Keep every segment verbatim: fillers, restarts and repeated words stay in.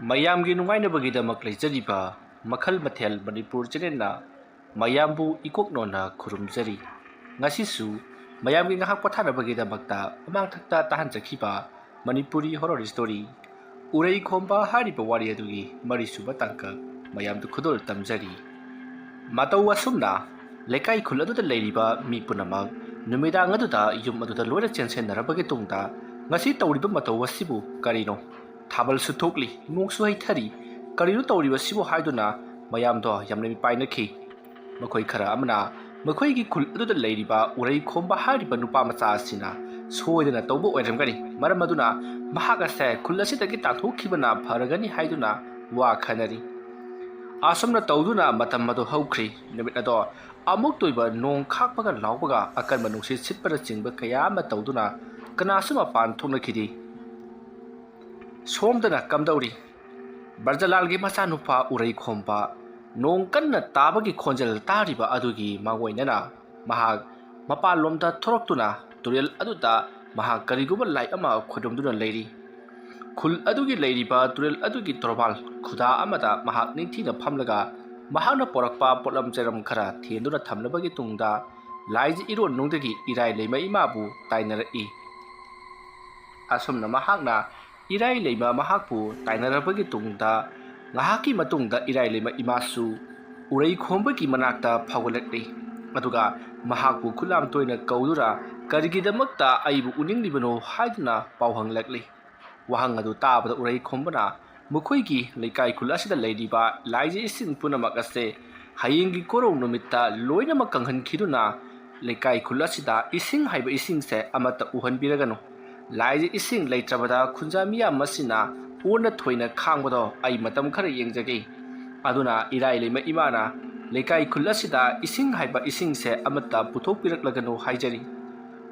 ꯃꯌꯥꯝꯒꯤ ꯅꯨꯡꯉꯥꯏꯅꯕꯒꯤꯗꯃꯛ ꯂꯩꯖꯔꯤꯕ ꯃꯈꯜ ꯃꯊꯦꯜ ꯃꯅꯤꯄꯨꯔ ꯆꯦꯅꯦꯜꯅ ꯃꯌꯥꯝꯕꯨ ꯏꯀꯣꯛ ꯅꯣꯟꯅ ꯈꯨꯔꯨꯝꯖꯔꯤ꯫ ꯉꯁꯤꯁꯨ ꯃꯌꯥꯝꯒꯤ ꯉꯥꯏꯍꯥꯛ ꯄꯣꯊꯥꯅꯕꯒꯤꯗꯃꯛꯇ ꯃꯃꯥꯡꯊꯛꯇ ꯇꯥꯍꯟꯖꯈꯤꯕ ꯃꯅꯤꯄꯨꯔꯤ ꯍꯣꯔꯣꯔ ꯁ꯭ꯇꯣꯔꯤ ꯎꯔꯩ ꯈꯣꯝꯕ ꯍꯥꯏꯔꯤꯕ ꯋꯥꯔꯤ ꯑꯗꯨꯒꯤ ꯃꯔꯤꯁꯨꯕ ꯇꯥꯡꯀꯛ ꯃꯌꯥꯝꯗ ꯈꯨꯗꯣꯜ ꯇꯝꯖꯔꯤ꯫ ꯃꯇꯧ ꯑꯁꯨꯝꯅ ꯂꯩꯀꯥꯏ ꯈꯨꯜ ꯑꯗꯨꯗ ꯂꯩꯔꯤꯕ ꯃꯤ ꯄꯨꯝꯅꯃꯛ ꯅꯨꯃꯤꯗꯥꯡ ꯑꯗꯨꯗ ꯌꯨꯝ ꯑꯗꯨꯗ ꯂꯣꯏꯅ ꯆꯦꯟꯁꯤꯟꯅꯔꯕꯒꯤ ꯇꯨꯡꯗ ꯉꯁꯤ ꯇꯧꯔꯤꯕ ꯃꯇꯧ ꯑꯁꯤꯕꯨ ꯀꯔꯤꯅꯣ? ꯊꯥꯕꯜꯁꯨ ꯊꯣꯛꯂꯤ, ꯅꯣꯡꯁꯨ ꯍꯩꯊꯔꯤ, ꯀꯔꯤꯅꯣ ꯇꯧꯔꯤꯕꯁꯤꯕꯨ ꯍꯥꯏꯗꯨꯅ ꯃꯌꯥꯝꯗꯣ ꯌꯥꯝꯅ ꯃꯤꯄꯥꯏꯅꯈꯤ꯫ ꯃꯈꯣꯏ ꯈꯔ ꯑꯃꯅ ꯃꯈꯣꯏꯒꯤ ꯈꯨꯜ ꯑꯗꯨꯗ ꯂꯩꯔꯤꯕ ꯎꯔꯩ ꯈꯣꯝꯕ ꯍꯥꯏꯔꯤꯕ ꯅꯨꯄꯥ ꯃꯆꯥ ꯑꯁꯤꯅ ꯁꯣꯏꯗꯅ ꯇꯧꯕ ꯑꯣꯏꯔꯝꯒꯅꯤ, ꯃꯔꯝ ꯑꯗꯨꯅ ꯃꯍꯥꯛ ꯑꯁꯦ ꯈꯨꯜ ꯑꯁꯤꯗꯒꯤ ꯇꯥꯟꯊꯣꯛꯈꯤꯕꯅ ꯐꯔꯒꯅꯤ ꯍꯥꯏꯗꯨꯅ ꯋꯥ ꯈꯟꯅꯔꯤ꯫ ꯑꯁꯨꯝꯅ ꯇꯧꯗꯨꯅ ꯃꯇꯝ ꯑꯗꯨ ꯍꯧꯈ꯭ꯔꯤ꯫ ꯅꯨꯃꯤꯠ ꯑꯗꯣ ꯑꯃꯨꯛꯇ ꯑꯣꯏꯕ ꯅꯣꯡ ꯈꯥꯛꯄꯒ ꯂꯥꯎꯕꯒ ꯑꯀꯟꯕ ꯅꯨꯡꯁꯤꯠ ꯁꯤꯠꯄꯅꯆꯤꯡꯕ ꯀꯌꯥ ꯑꯃ ꯇꯧꯗꯨꯅ ꯀꯅꯥꯁꯨ ꯃꯄꯥꯟ ꯊꯣꯛꯅꯈꯤꯗꯦ꯫ ꯁꯣꯝꯗꯅ ꯀꯝꯗꯧꯔꯤ? ꯕ꯭ꯔꯖꯂꯥꯜꯒꯤ ꯃꯆꯥꯅꯨꯄꯥ ꯎꯔꯩ ꯈꯣꯝꯕ ꯅꯣꯡ ꯀꯟꯅ ꯇꯥꯕꯒꯤ ꯈꯣꯟꯖꯦꯜ ꯇꯥꯔꯤꯕ ꯑꯗꯨꯒꯤ ꯃꯥꯡꯑꯣꯏꯅꯅ ꯃꯍꯥꯛ ꯃꯄꯥꯟꯂꯣꯝꯗ ꯊꯣꯔꯛꯇꯨꯅ ꯇꯨꯔꯦꯜ ꯑꯗꯨꯗ ꯃꯍꯥꯛ ꯀꯔꯤꯒꯨꯝꯕ ꯂꯥꯏ ꯑꯃ ꯈꯨꯔꯨꯝꯗꯨꯅ ꯂꯩꯔꯤ꯫ ꯈꯨꯜ ꯑꯗꯨꯒꯤ ꯂꯩꯔꯤꯕ ꯇꯨꯔꯦꯜ ꯑꯗꯨꯒꯤ ꯇꯣꯔꯕꯥꯜ ꯈꯨꯗꯥ ꯑꯃꯗ ꯃꯍꯥꯛ ꯅꯤꯡꯊꯤꯅ ꯐꯝꯂꯒ ꯃꯍꯥꯛꯅ ꯄꯣꯔꯛꯄ ꯄꯣꯠꯂꯝ ꯆꯩꯔꯝ ꯈꯔ ꯊꯦꯟꯗꯨꯅ ꯊꯝꯂꯕꯒꯤ ꯇꯨꯡꯗ ꯂꯥꯏꯖ ꯏꯔꯣꯟꯅꯨꯡꯗꯒꯤ ꯏꯔꯥꯏ ꯂꯩꯃ ꯏꯃꯥꯕꯨ ꯇꯥꯏꯅꯔꯛꯏ꯫ ꯑꯁꯨꯝꯅ ꯃꯍꯥꯛꯅ ꯏꯔꯥꯏ ꯂꯩꯃ ꯃꯍꯥꯛꯄꯨ ꯇꯥꯏꯅꯔꯕꯒꯤ ꯇꯨꯡꯗ ꯉꯥꯏꯍꯥꯛꯀꯤ ꯃꯇꯨꯡꯗ ꯏꯔꯥꯏ ꯂꯩꯃ ꯏꯃꯥꯁꯨ ꯎꯔꯩ ꯈꯣꯝꯕꯒꯤ ꯃꯅꯥꯛꯇ ꯐꯥꯎꯒꯠꯂꯛꯂꯤ꯫ ꯑꯗꯨꯒ ꯃꯍꯥꯛꯄꯨ ꯈꯨꯠꯂꯥꯝ ꯇꯣꯏꯅ ꯀꯧꯗꯨꯅ ꯀꯔꯤꯒꯤꯗꯃꯛꯇ ꯑꯩꯕꯨ ꯎꯅꯤꯡꯂꯤꯕꯅꯣ ꯍꯥꯏꯗꯨꯅ ꯄꯥꯎ ꯍꯪꯂꯛꯂꯤ꯫ ꯋꯥꯍꯪ ꯑꯗꯨ ꯇꯥꯕꯗ ꯎꯔꯩ ꯈꯣꯝꯕꯅ ꯃꯈꯣꯏꯒꯤ ꯂꯩꯀꯥꯏ ꯈꯨꯜ ꯑꯁꯤꯗ ꯂꯩꯔꯤꯕ ꯂꯥꯏꯖ ꯏꯁꯤꯡ ꯄꯨꯝꯅꯃꯛ ꯑꯁꯦ ꯍꯌꯦꯡꯒꯤ ꯀꯣꯔꯧ ꯅꯨꯃꯤꯠꯇ ꯂꯣꯏꯅꯃꯛ ꯀꯪꯍꯟꯈꯤꯗꯨꯅ ꯂꯩꯀꯥꯏ ꯈꯨꯜ ꯑꯁꯤꯗ ꯏꯁꯤꯡ ꯍꯥꯏꯕ ꯏꯁꯤꯡꯁꯦ ꯑꯃꯠꯇ ꯎꯍꯟꯕꯤꯔꯒꯅꯨ꯫ ꯂꯥꯏꯖ ꯏꯁꯤꯡ ꯂꯩꯇ꯭ꯔꯕꯗ ꯈꯨꯟꯖꯥ ꯃꯤꯌꯥꯝ ꯑꯁꯤꯅ ꯑꯣꯟꯅ ꯊꯣꯏꯅ ꯈꯥꯡꯕꯗꯣ ꯑꯩ ꯃꯇꯝ ꯈꯔ ꯌꯦꯡꯖꯒꯦ꯫ ꯑꯗꯨꯅ ꯏꯔꯥꯏ ꯂꯩꯃ ꯏꯃꯥꯅ ꯂꯩꯀꯥꯏ ꯈꯨꯜ ꯑꯁꯤꯗ ꯏꯁꯤꯡ ꯍꯥꯏꯕ ꯏꯁꯤꯡꯁꯦ ꯑꯃꯠꯇ ꯄꯨꯊꯣꯛꯄꯤꯔꯛꯂꯒꯅꯨ ꯍꯥꯏꯖꯔꯤ꯫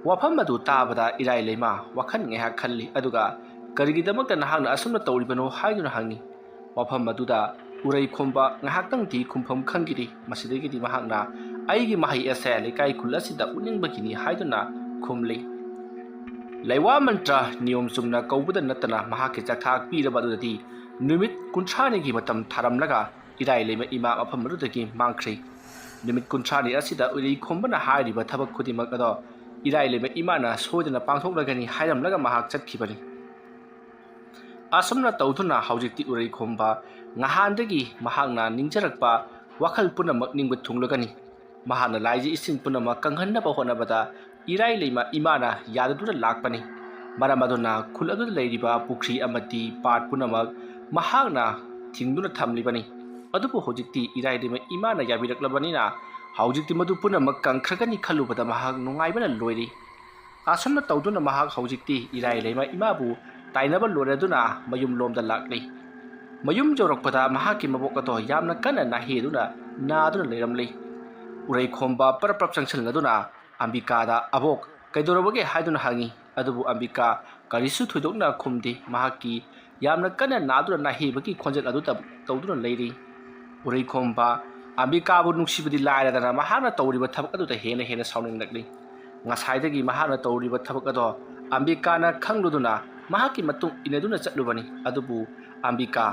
ꯋꯥꯐꯝ ꯑꯗꯨ ꯇꯥꯕꯗ ꯏꯔꯥꯏ ꯂꯩꯃ ꯋꯥꯈꯜ ꯉꯥꯏꯍꯥꯛ ꯈꯜꯂꯤ, ꯑꯗꯨꯒ "ꯀꯔꯤꯒꯤꯗꯃꯛꯇ ꯅꯍꯥꯛꯅ ꯑꯁꯨꯝꯅ ꯇꯧꯔꯤꯕꯅꯣ?" ꯍꯥꯏꯗꯨꯅ ꯍꯪꯉꯤ꯫ ꯋꯥꯐꯝ ꯑꯗꯨꯗ ꯎꯔꯩ ꯈꯣꯝꯕ ꯉꯥꯏꯍꯥꯛꯇꯪꯗꯤ ꯈꯨꯝꯐꯝ ꯈꯪꯈꯤꯗꯦ꯫ ꯃꯁꯤꯗꯒꯤꯗꯤ ꯃꯍꯥꯛꯅ "ꯑꯩꯒꯤ ꯃꯍꯩ ꯑꯁꯦ ꯂꯩꯀꯥꯏ ꯈꯨꯜ ꯑꯁꯤꯗ ꯎꯠꯅꯤꯡꯕꯒꯤꯅꯤ" ꯍꯥꯏꯗꯨꯅ ꯈꯨꯝꯂꯤ꯫ ꯂꯩꯋꯥ ꯃꯟꯇ꯭ꯔ ꯅꯤꯌꯣꯝ ꯆꯨꯝꯅ ꯀꯧꯕꯗ ꯅꯠꯇꯅ ꯃꯍꯥꯛꯀꯤ ꯆꯥꯛꯊꯥꯛ ꯄꯤꯔꯕ ꯑꯗꯨꯗꯗꯤ ꯅꯨꯃꯤꯠ ꯀꯨꯟꯊ꯭ꯔꯥꯅꯤꯒꯤ ꯃꯇꯝ ꯊꯥꯔꯝꯂꯒ ꯏꯔꯥꯏ ꯂꯩꯃ ꯏꯃꯥ ꯃꯐꯝ ꯑꯗꯨꯗꯒꯤ ꯃꯥꯡꯈ꯭ꯔꯦ꯫ ꯅꯨꯃꯤꯠ ꯀꯨꯟꯊ꯭ꯔꯥꯅꯤ ꯑꯁꯤꯗ ꯎꯔꯩꯈꯣꯝꯕꯅ ꯍꯥꯏꯔꯤꯕ ꯊꯕꯛ ꯈꯨꯗꯤꯡꯃꯛ ꯑꯗꯣ ꯏꯔꯥꯏ ꯂꯩꯃ ꯏꯃꯥꯅ ꯁꯣꯏꯗꯅ ꯄꯥꯡꯊꯣꯛꯂꯒꯅꯤ ꯍꯥꯏꯔꯝꯂꯒ ꯃꯍꯥꯛ ꯆꯠꯈꯤꯕꯅꯤ꯫ ꯑꯁꯨꯝꯅ ꯇꯧꯗꯨꯅ ꯍꯧꯖꯤꯛꯇꯤ ꯎꯔꯩꯈꯣꯝꯕ ꯉꯍꯥꯟꯗꯒꯤ ꯃꯍꯥꯛꯅ ꯅꯤꯡꯖꯔꯛꯄ ꯋꯥꯈꯜ ꯄꯨꯝꯅꯃꯛ ꯅꯤꯡꯕ ꯊꯨꯡꯂꯒꯅꯤ꯫ ꯃꯍꯥꯛꯅ ꯂꯥꯏꯖ ꯏꯁꯤꯡ ꯄꯨꯝꯅꯃꯛ ꯀꯪꯍꯟꯅꯕ ꯍꯣꯠꯅꯕꯗ ꯏꯔꯥꯏ ꯂꯩꯃ ꯏꯃꯥꯅ ꯌꯥꯗꯗꯨꯅ ꯂꯥꯛꯄꯅꯤ꯫ ꯃꯔꯝ ꯑꯗꯨꯅ ꯈꯨꯜ ꯑꯗꯨꯗ ꯂꯩꯔꯤꯕ ꯄꯨꯈ꯭ꯔꯤ ꯑꯃꯗꯤ ꯄꯥꯠ ꯄꯨꯝꯅꯃꯛ ꯃꯍꯥꯛꯅ ꯊꯤꯡꯗꯨꯅ ꯊꯝꯂꯤꯕꯅꯤ꯫ ꯑꯗꯨꯕꯨ ꯍꯧꯖꯤꯛꯇꯤ ꯏꯔꯥꯏ ꯂꯩꯃ ꯏꯃꯥꯅ ꯌꯥꯕꯤꯔꯛꯂꯕꯅꯤꯅ ꯍꯧꯖꯤꯛꯇꯤ ꯃꯗꯨ ꯄꯨꯝꯅꯃꯛ ꯀꯪꯈ꯭ꯔꯒꯅꯤ ꯈꯜꯂꯨꯕꯗ ꯃꯍꯥꯛ ꯅꯨꯡꯉꯥꯏꯕꯅ ꯂꯣꯏꯔꯤ꯫ ꯑꯁꯨꯝꯅ ꯇꯧꯗꯨꯅ ꯃꯍꯥꯛ ꯍꯧꯖꯤꯛꯇꯤ ꯏꯔꯥꯏ ꯂꯩꯃ ꯏꯃꯥꯕꯨ ꯇꯥꯏꯅꯕ ꯂꯣꯏꯔꯗꯨꯅ ꯃꯌꯨꯝ ꯂꯣꯝꯗ ꯂꯥꯛꯂꯤ꯫ ꯃꯌꯨꯝ ꯌꯧꯔꯛꯄꯗ ꯃꯍꯥꯛꯀꯤ ꯃꯕꯣꯛ ꯑꯗꯣ ꯌꯥꯝꯅ ꯀꯟꯅ ꯅꯥꯍꯦꯗꯨꯅ ꯅꯥꯗꯨꯅ ꯂꯩꯔꯝꯂꯤ꯫ ꯎꯔꯩꯈꯣꯝꯕ ꯄꯔꯞ ꯄꯔꯞ ꯆꯪꯁꯤꯜꯂꯗꯨꯅ ꯑꯝꯕꯤꯀꯥꯗ "ꯑꯕꯣꯛ, ꯀꯩꯗꯧꯔꯕꯒꯦ?" ꯍꯥꯏꯗꯨꯅ ꯍꯪꯉꯤ꯫ ꯑꯗꯨꯕꯨ ꯑꯝꯕꯤꯀꯥ ꯀꯔꯤꯁꯨ ꯊꯣꯏꯗꯣꯛꯅ ꯈꯨꯝꯗꯦ꯫ ꯃꯍꯥꯛꯀꯤ ꯌꯥꯝꯅ ꯀꯟꯅ ꯅꯥꯗꯨꯅ ꯅꯥꯍꯦꯕꯒꯤ ꯈꯣꯟꯖꯦꯜ ꯑꯗꯨꯇ ꯇꯧꯗꯨꯅ ꯂꯩꯔꯤ꯫ ꯎꯔꯩꯈꯣꯝꯕ ꯑꯝꯕꯤꯀꯥꯕꯨ ꯅꯨꯡꯁꯤꯕꯗꯤ ꯂꯥꯏꯔꯗꯅ ꯃꯍꯥꯛꯅ ꯇꯧꯔꯤꯕ ꯊꯕꯛ ꯑꯗꯨꯗ ꯍꯦꯟꯅ ꯍꯦꯟꯅ ꯁꯥꯎꯅꯤꯡꯂꯛꯂꯤ꯫ ꯉꯁꯥꯏꯗꯒꯤ ꯃꯍꯥꯛꯅ ꯇꯧꯔꯤꯕ ꯊꯕꯛ ꯑꯗꯣ ꯑꯝꯕꯤꯀꯥꯅ ꯈꯪꯂꯨꯗꯨꯅ ꯃꯍꯥꯛꯀꯤ ꯃꯇꯨꯡ ꯏꯟꯅꯗꯨꯅ ꯆꯠꯂꯨꯕꯅꯤ꯫ ꯑꯗꯨꯕꯨ ꯑꯝꯕꯤꯀꯥ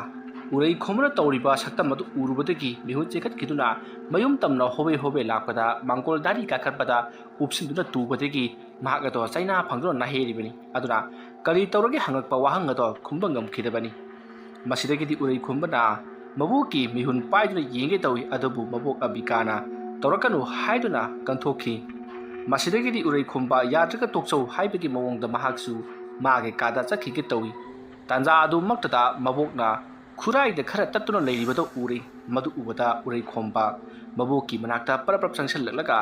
ꯎꯔꯩꯈꯣꯝꯕꯅ ꯇꯧꯔꯤꯕ ꯁꯛꯇꯝ ꯑꯗꯨ ꯎꯔꯨꯕꯗꯒꯤ ꯃꯤꯍꯨꯠ ꯆꯦꯟꯈꯠꯈꯤꯗꯨꯅ ꯃꯌꯨꯝ ꯇꯝꯅ ꯍꯣꯕꯦ ꯍꯣꯕꯦ ꯂꯥꯛꯄꯗ ꯃꯥꯡꯒꯣꯜ ꯗꯥꯔꯤ ꯀꯥꯈꯠꯄꯗ ꯎꯞꯁꯤꯟꯗꯨꯅ ꯇꯨꯕꯗꯒꯤ ꯃꯍꯥꯛ ꯑꯗꯣ ꯆꯩꯅꯥ ꯐꯪꯗꯨꯅ ꯅꯥꯍꯦꯔꯤꯕꯅꯤ꯫ ꯑꯗꯨꯅ ꯀꯔꯤ ꯇꯧꯔꯒꯦ ꯍꯪꯉꯛꯄ ꯋꯥꯍꯪ ꯑꯗꯣ ꯈꯨꯝꯕ ꯉꯝꯈꯤꯗꯕꯅꯤ꯫ ꯃꯁꯤꯗꯒꯤꯗꯤ ꯎꯔꯩꯈꯣꯝꯕꯅ ꯃꯕꯣꯛꯀꯤ ꯃꯤꯍꯨꯟ ꯄꯥꯏꯗꯨꯅ ꯌꯦꯡꯒꯦ ꯇꯧꯏ, ꯑꯗꯨꯕꯨ ꯃꯕꯣꯛ ꯑꯝꯕꯤꯀꯥꯅ "ꯇꯧꯔꯛꯀꯅꯨ" ꯍꯥꯏꯗꯨꯅ ꯀꯟꯊꯣꯛꯈꯤ꯫ ꯃꯁꯤꯗꯒꯤꯗꯤ ꯎꯔꯩꯈꯣꯝꯕ ꯌꯥꯗ꯭ꯔꯒ ꯇꯣꯛꯆꯧ ꯍꯥꯏꯕꯒꯤ ꯃꯑꯣꯡꯗ ꯃꯍꯥꯛꯁꯨ ꯃꯥꯒꯤ ꯀꯥꯗ ꯆꯠꯈꯤꯒꯦ ꯇꯧꯏ꯫ ꯇꯥꯟꯖꯥ ꯑꯗꯨꯃꯛꯇꯗ ꯃꯕꯣꯛꯅ ꯈꯨꯔꯥꯏꯗ ꯈꯔ ꯇꯠꯇꯨꯅ ꯂꯩꯔꯤꯕꯗꯨ ꯎꯔꯦ꯫ ꯃꯗꯨ ꯎꯕꯗ ꯎꯔꯩꯈꯣꯝꯕ ꯃꯕꯣꯛꯀꯤ ꯃꯅꯥꯛꯇ ꯄꯔꯞ ꯄꯔꯞ ꯆꯪꯁꯤꯜꯂꯛꯂꯒ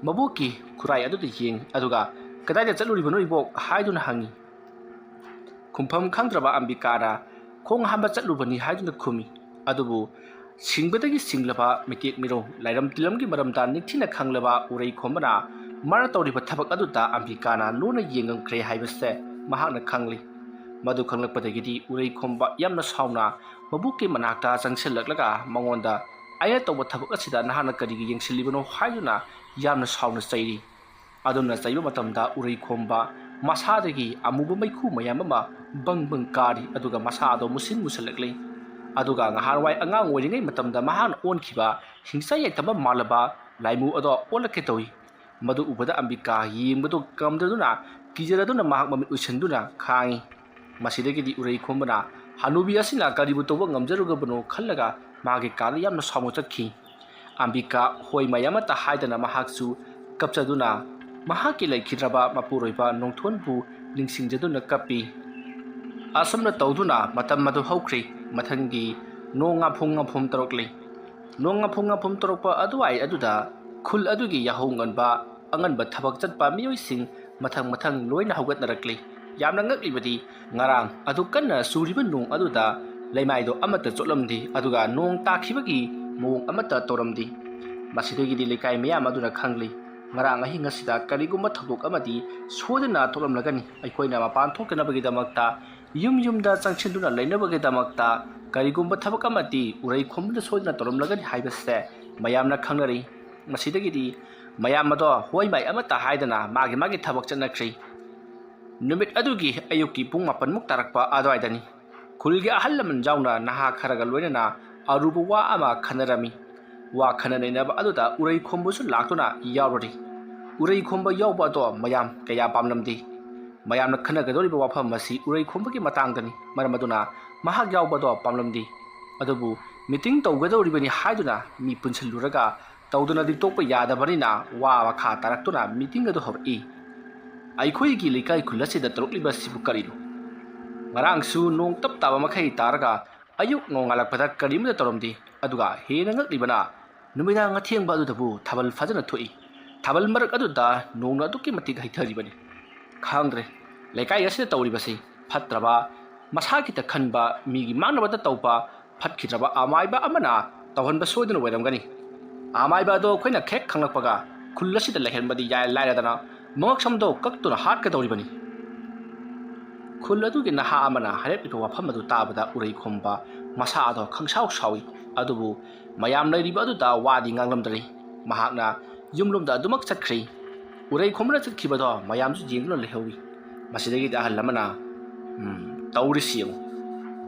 ꯃꯕꯣꯛꯀꯤ ꯈꯨꯔꯥꯏ ꯑꯗꯨꯗ ꯌꯦꯡꯉꯤ, ꯑꯗꯨꯒ "ꯀꯗꯥꯏꯗ ꯆꯠꯂꯨꯔꯤꯕꯅꯣ ꯏꯕꯣꯛ?" ꯍꯥꯏꯗꯨꯅ ꯍꯪꯉꯤ꯫ ꯈꯨꯝꯐꯝ ꯈꯪꯗ꯭ꯔꯕ ꯑꯝꯕꯤꯀꯥꯅ "ꯈꯣꯡ ꯍꯥꯝꯕ ꯆꯠꯂꯨꯕꯅꯤ" ꯍꯥꯏꯗꯨꯅ ꯈꯨꯝꯃꯤ꯫ ꯑꯗꯨꯕꯨ ꯁꯤꯡꯕꯗꯒꯤ ꯁꯤꯡꯂꯕ, ꯃꯤꯇꯦꯛ ꯃꯤꯔꯧ, ꯂꯥꯏꯔꯝ ꯇꯤꯂꯝꯒꯤ ꯃꯔꯝꯗ ꯅꯤꯡꯊꯤꯅ ꯈꯪꯂꯕ ꯎꯔꯩꯈꯣꯝꯕꯅ ꯃꯥꯅ ꯇꯧꯔꯤꯕ ꯊꯕꯛ ꯑꯗꯨꯗ ꯑꯝꯕꯤꯀꯥꯅ ꯂꯣꯟꯅ ꯌꯦꯡꯉꯝꯈ꯭ꯔꯦ ꯍꯥꯏꯕꯁꯦ ꯃꯍꯥꯛꯅ ꯈꯪꯂꯤ꯫ ꯃꯗꯨ ꯈꯪꯂꯛꯄꯗꯒꯤꯗꯤ ꯎꯔꯩꯈꯣꯝꯕ ꯌꯥꯝꯅ ꯁꯥꯎꯅ ꯃꯕꯣꯛꯀꯤ ꯃꯅꯥꯛꯇ ꯆꯪꯁꯤꯜꯂꯛꯂꯒ ꯃꯉꯣꯟꯗ "ꯑꯩꯅ ꯇꯧꯕ ꯊꯕꯛ ꯑꯁꯤꯗ ꯅꯍꯥꯛꯅ ꯀꯔꯤꯒꯤ ꯌꯦꯡꯁꯤꯜꯂꯤꯕꯅꯣ?" ꯍꯥꯏꯗꯨꯅ ꯌꯥꯝꯅ ꯁꯥꯎꯅ ꯆꯩꯔꯤ꯫ ꯑꯗꯨꯝꯅ ꯆꯩꯕ ꯃꯇꯝꯗ ꯎꯔꯩꯈꯣꯝꯕ ꯃꯁꯥꯗꯒꯤ ꯑꯃꯨꯕ ꯃꯩꯈꯨ ꯃꯌꯥꯝ ꯑꯃ ꯕꯪ ꯕꯪ ꯀꯥꯔꯤ, ꯑꯗꯨꯒ ꯃꯁꯥꯗꯣ ꯃꯨꯁꯤꯟ ꯃꯨꯁꯜꯂꯛꯂꯤ꯫ ꯑꯗꯨꯒ ꯉꯍꯥꯟꯋꯥꯏ ꯑꯉꯥꯡ ꯑꯣꯏꯔꯤꯉꯩ ꯃꯇꯝꯗ ꯃꯍꯥꯛꯅ ꯑꯣꯟꯈꯤꯕ ꯍꯤꯡꯆꯥꯏ ꯌꯥꯏꯇꯝꯕ ꯃꯥꯜꯂꯕ ꯂꯥꯏꯃꯨ ꯑꯗꯣ ꯑꯣꯜꯂꯛꯀꯦ ꯇꯧꯏ꯫ ꯃꯗꯨ ꯎꯕꯗ ꯑꯝꯕꯤꯀꯥ ꯌꯦꯡꯕꯗꯨ ꯉꯝꯗꯗꯨꯅ, ꯀꯤꯖꯔꯗꯨꯅ ꯃꯍꯥꯛ ꯃꯃꯤꯠ ꯎꯏꯁꯤꯟꯗꯨꯅ ꯈꯥꯡꯏ꯫ ꯃꯁꯤꯗꯒꯤꯗꯤ ꯎꯔꯩꯈꯣꯝꯕꯅ ꯍꯅꯨꯕꯤ ꯑꯁꯤꯅ ꯀꯔꯤꯕꯨ ꯇꯧꯕ ꯉꯝꯖꯔꯨꯒꯕꯅꯣ ꯈꯜꯂꯒ ꯃꯥꯒꯤ ꯀꯥꯗ ꯌꯥꯝꯅ ꯁꯥꯎꯅ ꯆꯠꯈꯤ꯫ ꯑꯝꯕꯤꯀꯥ ꯍꯣꯏ ꯃꯥꯏ ꯑꯃꯠꯇ ꯍꯥꯏꯗꯅ ꯃꯍꯥꯛꯁꯨ ꯀꯞꯆꯗꯨꯅ ꯃꯍꯥꯛꯀꯤ ꯂꯩꯈꯤꯗ꯭ꯔꯕ ꯃꯄꯨꯔꯣꯏꯕ ꯅꯣꯡꯊꯣꯟꯕꯨ ꯅꯤꯡꯁꯤꯡꯖꯗꯨꯅ ꯀꯞꯄꯤ꯫ ꯑꯁꯨꯝꯅ ꯇꯧꯗꯨꯅ ꯃꯇꯝ ꯑꯗꯨ ꯍꯧꯈ꯭ꯔꯤ꯫ ꯃꯊꯪꯒꯤ ꯅꯣꯡ ꯉꯥꯐꯨꯝ ꯉꯥꯐꯨꯝ ꯇꯧꯔꯛꯂꯤ꯫ ꯅꯣꯡ ꯉꯥꯐꯨꯝ ꯉꯥꯐꯨꯝ ꯇꯧꯔꯛꯄ ꯑꯗꯨꯋꯥꯏ ꯑꯗꯨꯗ ꯈꯨꯜ ꯑꯗꯨꯒꯤ ꯌꯥꯍꯧ ꯉꯟꯕ, ꯑꯉꯟꯕ ꯊꯕꯛ ꯆꯠꯄ ꯃꯤꯑꯣꯏꯁꯤꯡ ꯃꯊꯪ ꯃꯊꯪ ꯂꯣꯏꯅ ꯍꯧꯒꯠꯅꯔꯛꯂꯤ꯫ ꯌꯥꯝꯅ ꯉꯛꯂꯤꯕꯗꯤ, ꯉꯔꯥꯡ ꯑꯗꯨ ꯀꯟꯅ ꯆꯨꯔꯤꯕ ꯅꯣꯡ ꯑꯗꯨꯗ ꯂꯩꯃꯥꯏꯗꯣ ꯑꯃꯠꯇ ꯆꯣꯠꯂꯝꯗꯦ, ꯑꯗꯨꯒ ꯅꯣꯡ ꯇꯥꯈꯤꯕꯒꯤ ꯃꯑꯣꯡ ꯑꯃꯠꯇ ꯇꯧꯔꯝꯗꯦ꯫ ꯃꯁꯤꯗꯒꯤꯗꯤ ꯂꯩꯀꯥꯏ ꯃꯤꯌꯥꯝ ꯑꯗꯨꯅ ꯈꯪꯂꯤ, ꯉꯔꯥꯡ ꯑꯍꯤꯡ ꯑꯁꯤꯗ ꯀꯔꯤꯒꯨꯝꯕ ꯊꯧꯗꯣꯛ ꯑꯃꯗꯤ ꯁꯣꯏꯗꯅ ꯊꯣꯛꯂꯝꯂꯒꯅꯤ꯫ ꯑꯩꯈꯣꯏꯅ ꯃꯄꯥꯟ ꯊꯣꯛꯇꯅꯕꯒꯤꯗꯃꯛꯇ, ꯌꯨꯝ ꯌꯨꯝꯗ ꯆꯪꯁꯤꯟꯗꯨꯅ ꯂꯩꯅꯕꯒꯤꯗꯃꯛꯇ ꯀꯔꯤꯒꯨꯝꯕ ꯊꯕꯛ ꯑꯃꯗꯤ ꯎꯔꯩꯈꯣꯝꯕꯗ ꯁꯣꯏꯗꯅ ꯇꯧꯔꯝꯂꯒꯅꯤ ꯍꯥꯏꯕꯁꯦ ꯃꯌꯥꯝꯅ ꯈꯪꯅꯔꯤ꯫ ꯃꯁꯤꯗꯒꯤꯗꯤ ꯃꯌꯥꯝ ꯑꯗꯣ ꯍꯣꯏ ꯃꯥꯏ ꯑꯃꯠꯇ ꯍꯥꯏꯗꯅ ꯃꯥꯒꯤ ꯃꯥꯒꯤ ꯊꯕꯛ ꯆꯠꯅꯈ꯭ꯔꯤ꯫ ꯅꯨꯃꯤꯠ ꯑꯗꯨꯒꯤ ꯑꯌꯨꯛꯀꯤ ꯄꯨꯡ ꯃꯥꯄꯟꯃꯨꯛ ꯇꯥꯔꯛꯄ ꯑꯗꯨꯋꯥꯏꯗꯅꯤ꯫ ꯈꯨꯜꯒꯤ ꯑꯍꯜ ꯂꯃꯟ ꯌꯥꯎꯅ ꯅꯍꯥ ꯈꯔꯒ ꯂꯣꯏꯅꯅ ꯑꯔꯨꯕ ꯋꯥ ꯑꯃ ꯈꯟꯅꯔꯝꯃꯤ꯫ ꯋꯥ ꯈꯟꯅ ꯅꯩꯅꯕ ꯑꯗꯨꯗ ꯎꯔꯩꯈꯣꯝꯕꯁꯨ ꯂꯥꯛꯇꯨꯅ ꯌꯥꯎꯔꯔꯤ꯫ ꯎꯔꯩꯈꯣꯝꯕ ꯌꯥꯎꯕ ꯑꯗꯣ ꯃꯌꯥꯝ ꯀꯌꯥ ꯄꯥꯝꯂꯝꯗꯦ꯫ ꯃꯌꯥꯝꯅ ꯈꯟꯅꯒꯗꯧꯔꯤꯕ ꯋꯥꯐꯝ ꯑꯁꯤ ꯎꯔꯩꯈꯣꯝꯕꯒꯤ ꯃꯇꯥꯡꯗꯅꯤ꯫ ꯃꯔꯝ ꯑꯗꯨꯅ ꯃꯍꯥꯛ ꯌꯥꯎꯕ ꯑꯗꯣ ꯄꯥꯝꯂꯝꯗꯦ꯫ ꯑꯗꯨꯕꯨ ꯃꯤꯇꯤꯡ ꯇꯧꯒꯗꯧꯔꯤꯕꯅꯤ ꯍꯥꯏꯗꯨꯅ ꯃꯤ ꯄꯨꯟꯁꯤꯜꯂꯨꯔꯒ ꯇꯧꯗꯅꯗꯤ ꯇꯣꯛꯄ ꯌꯥꯗꯕꯅꯤꯅ ꯋꯥ ꯃꯈꯥ ꯇꯥꯔꯛꯇꯨꯅ ꯃꯤꯇꯤꯡ ꯑꯗꯨ ꯍꯧꯔꯛꯏ꯫ ꯑꯩꯈꯣꯏꯒꯤ ꯂꯩꯀꯥꯏ ꯈꯨꯜ ꯑꯁꯤꯗ ꯇꯧꯔꯛꯂꯤꯕ ꯑꯁꯤꯕꯨ ꯀꯔꯤꯅꯣ? ꯉꯔꯥꯡꯁꯨ ꯅꯣꯡ ꯇꯞ ꯇꯥꯕ ꯃꯈꯩ ꯇꯥꯔꯒ ꯑꯌꯨꯛ ꯅꯣꯡꯉꯥꯜꯂꯛꯄꯗ ꯀꯔꯤꯃꯠꯇ ꯇꯧꯔꯝꯗꯦ꯫ ꯑꯗꯨꯒ ꯍꯦꯟꯅ ꯉꯛꯂꯤꯕꯅ, ꯅꯨꯃꯤꯗꯥꯡ ꯑꯊꯦꯡꯕ ꯑꯗꯨꯗꯕꯨ ꯊꯥꯕꯜ ꯐꯖꯅ ꯊꯣꯛꯏ꯫ ꯊꯥꯕꯜ ꯃꯔꯛ ꯑꯗꯨꯗ ꯅꯣꯡꯅ ꯑꯗꯨꯛꯀꯤ ꯃꯇꯤꯛ ꯍꯩꯊꯔꯤꯕꯅꯤ꯫ ꯈꯪꯗ꯭ꯔꯦ, ꯂꯩꯀꯥꯏ ꯑꯁꯤꯗ ꯇꯧꯔꯤꯕꯁꯤ ꯐꯠꯇ꯭ꯔꯕ, ꯃꯁꯥꯒꯤꯇ ꯈꯟꯕ, ꯃꯤꯒꯤ ꯃꯥꯡꯅꯕꯇ ꯇꯧꯕ, ꯐꯠꯈꯤꯗ꯭ꯔꯕ ꯑꯃꯥꯏꯕ ꯑꯃꯅ ꯇꯧꯍꯟꯕ ꯁꯣꯏꯗꯅ ꯑꯣꯏꯔꯝꯒꯅꯤ꯫ ꯑꯃꯥꯏꯕ ꯑꯗꯣ ꯑꯩꯈꯣꯏꯅ ꯍꯦꯛ ꯈꯪꯂꯛꯄꯒ ꯈꯨꯜ ꯑꯁꯤꯗ ꯂꯩꯍꯟꯕꯗꯤ ꯌꯥꯏ ꯂꯥꯏꯔꯗꯅ ꯃꯉꯛꯁꯝꯗꯣ ꯀꯛꯇꯨꯅ ꯍꯥꯠꯀꯗꯧꯔꯤꯕꯅꯤ꯫ ꯈꯨꯜ ꯑꯗꯨꯒꯤ ꯅꯍꯥ ꯑꯃꯅ ꯍꯥꯏꯔꯛꯂꯤꯕ ꯋꯥꯐꯝ ꯑꯗꯨ ꯇꯥꯕꯗ ꯎꯔꯩꯈꯣꯝꯕ ꯃꯁꯥ ꯑꯗꯣ ꯈꯪꯁꯥꯎ ꯁꯥꯎꯏ꯫ ꯑꯗꯨꯕꯨ ꯃꯌꯥꯝ ꯂꯩꯔꯤꯕ ꯑꯗꯨꯗ ꯋꯥꯗꯤ ꯉꯥꯡꯂꯝꯗ꯭ꯔꯦ꯫ ꯃꯍꯥꯛꯅ ꯌꯨꯝꯂꯣꯝꯗ ꯑꯗꯨꯃꯛ ꯆꯠꯈ꯭ꯔꯦ꯫ ꯎꯔꯩꯈꯣꯝꯕꯅ ꯆꯠꯈꯤꯕꯗꯣ ꯃꯌꯥꯝꯁꯨ ꯌꯦꯡꯗꯨꯅ ꯂꯩꯍꯧꯏ꯫ ꯃꯁꯤꯗꯒꯤꯗꯤ ꯑꯍꯜ ꯑꯃꯅ, "ꯎꯝ, ꯇꯧꯔꯤꯁꯤ ꯌꯦꯡꯉꯨ꯫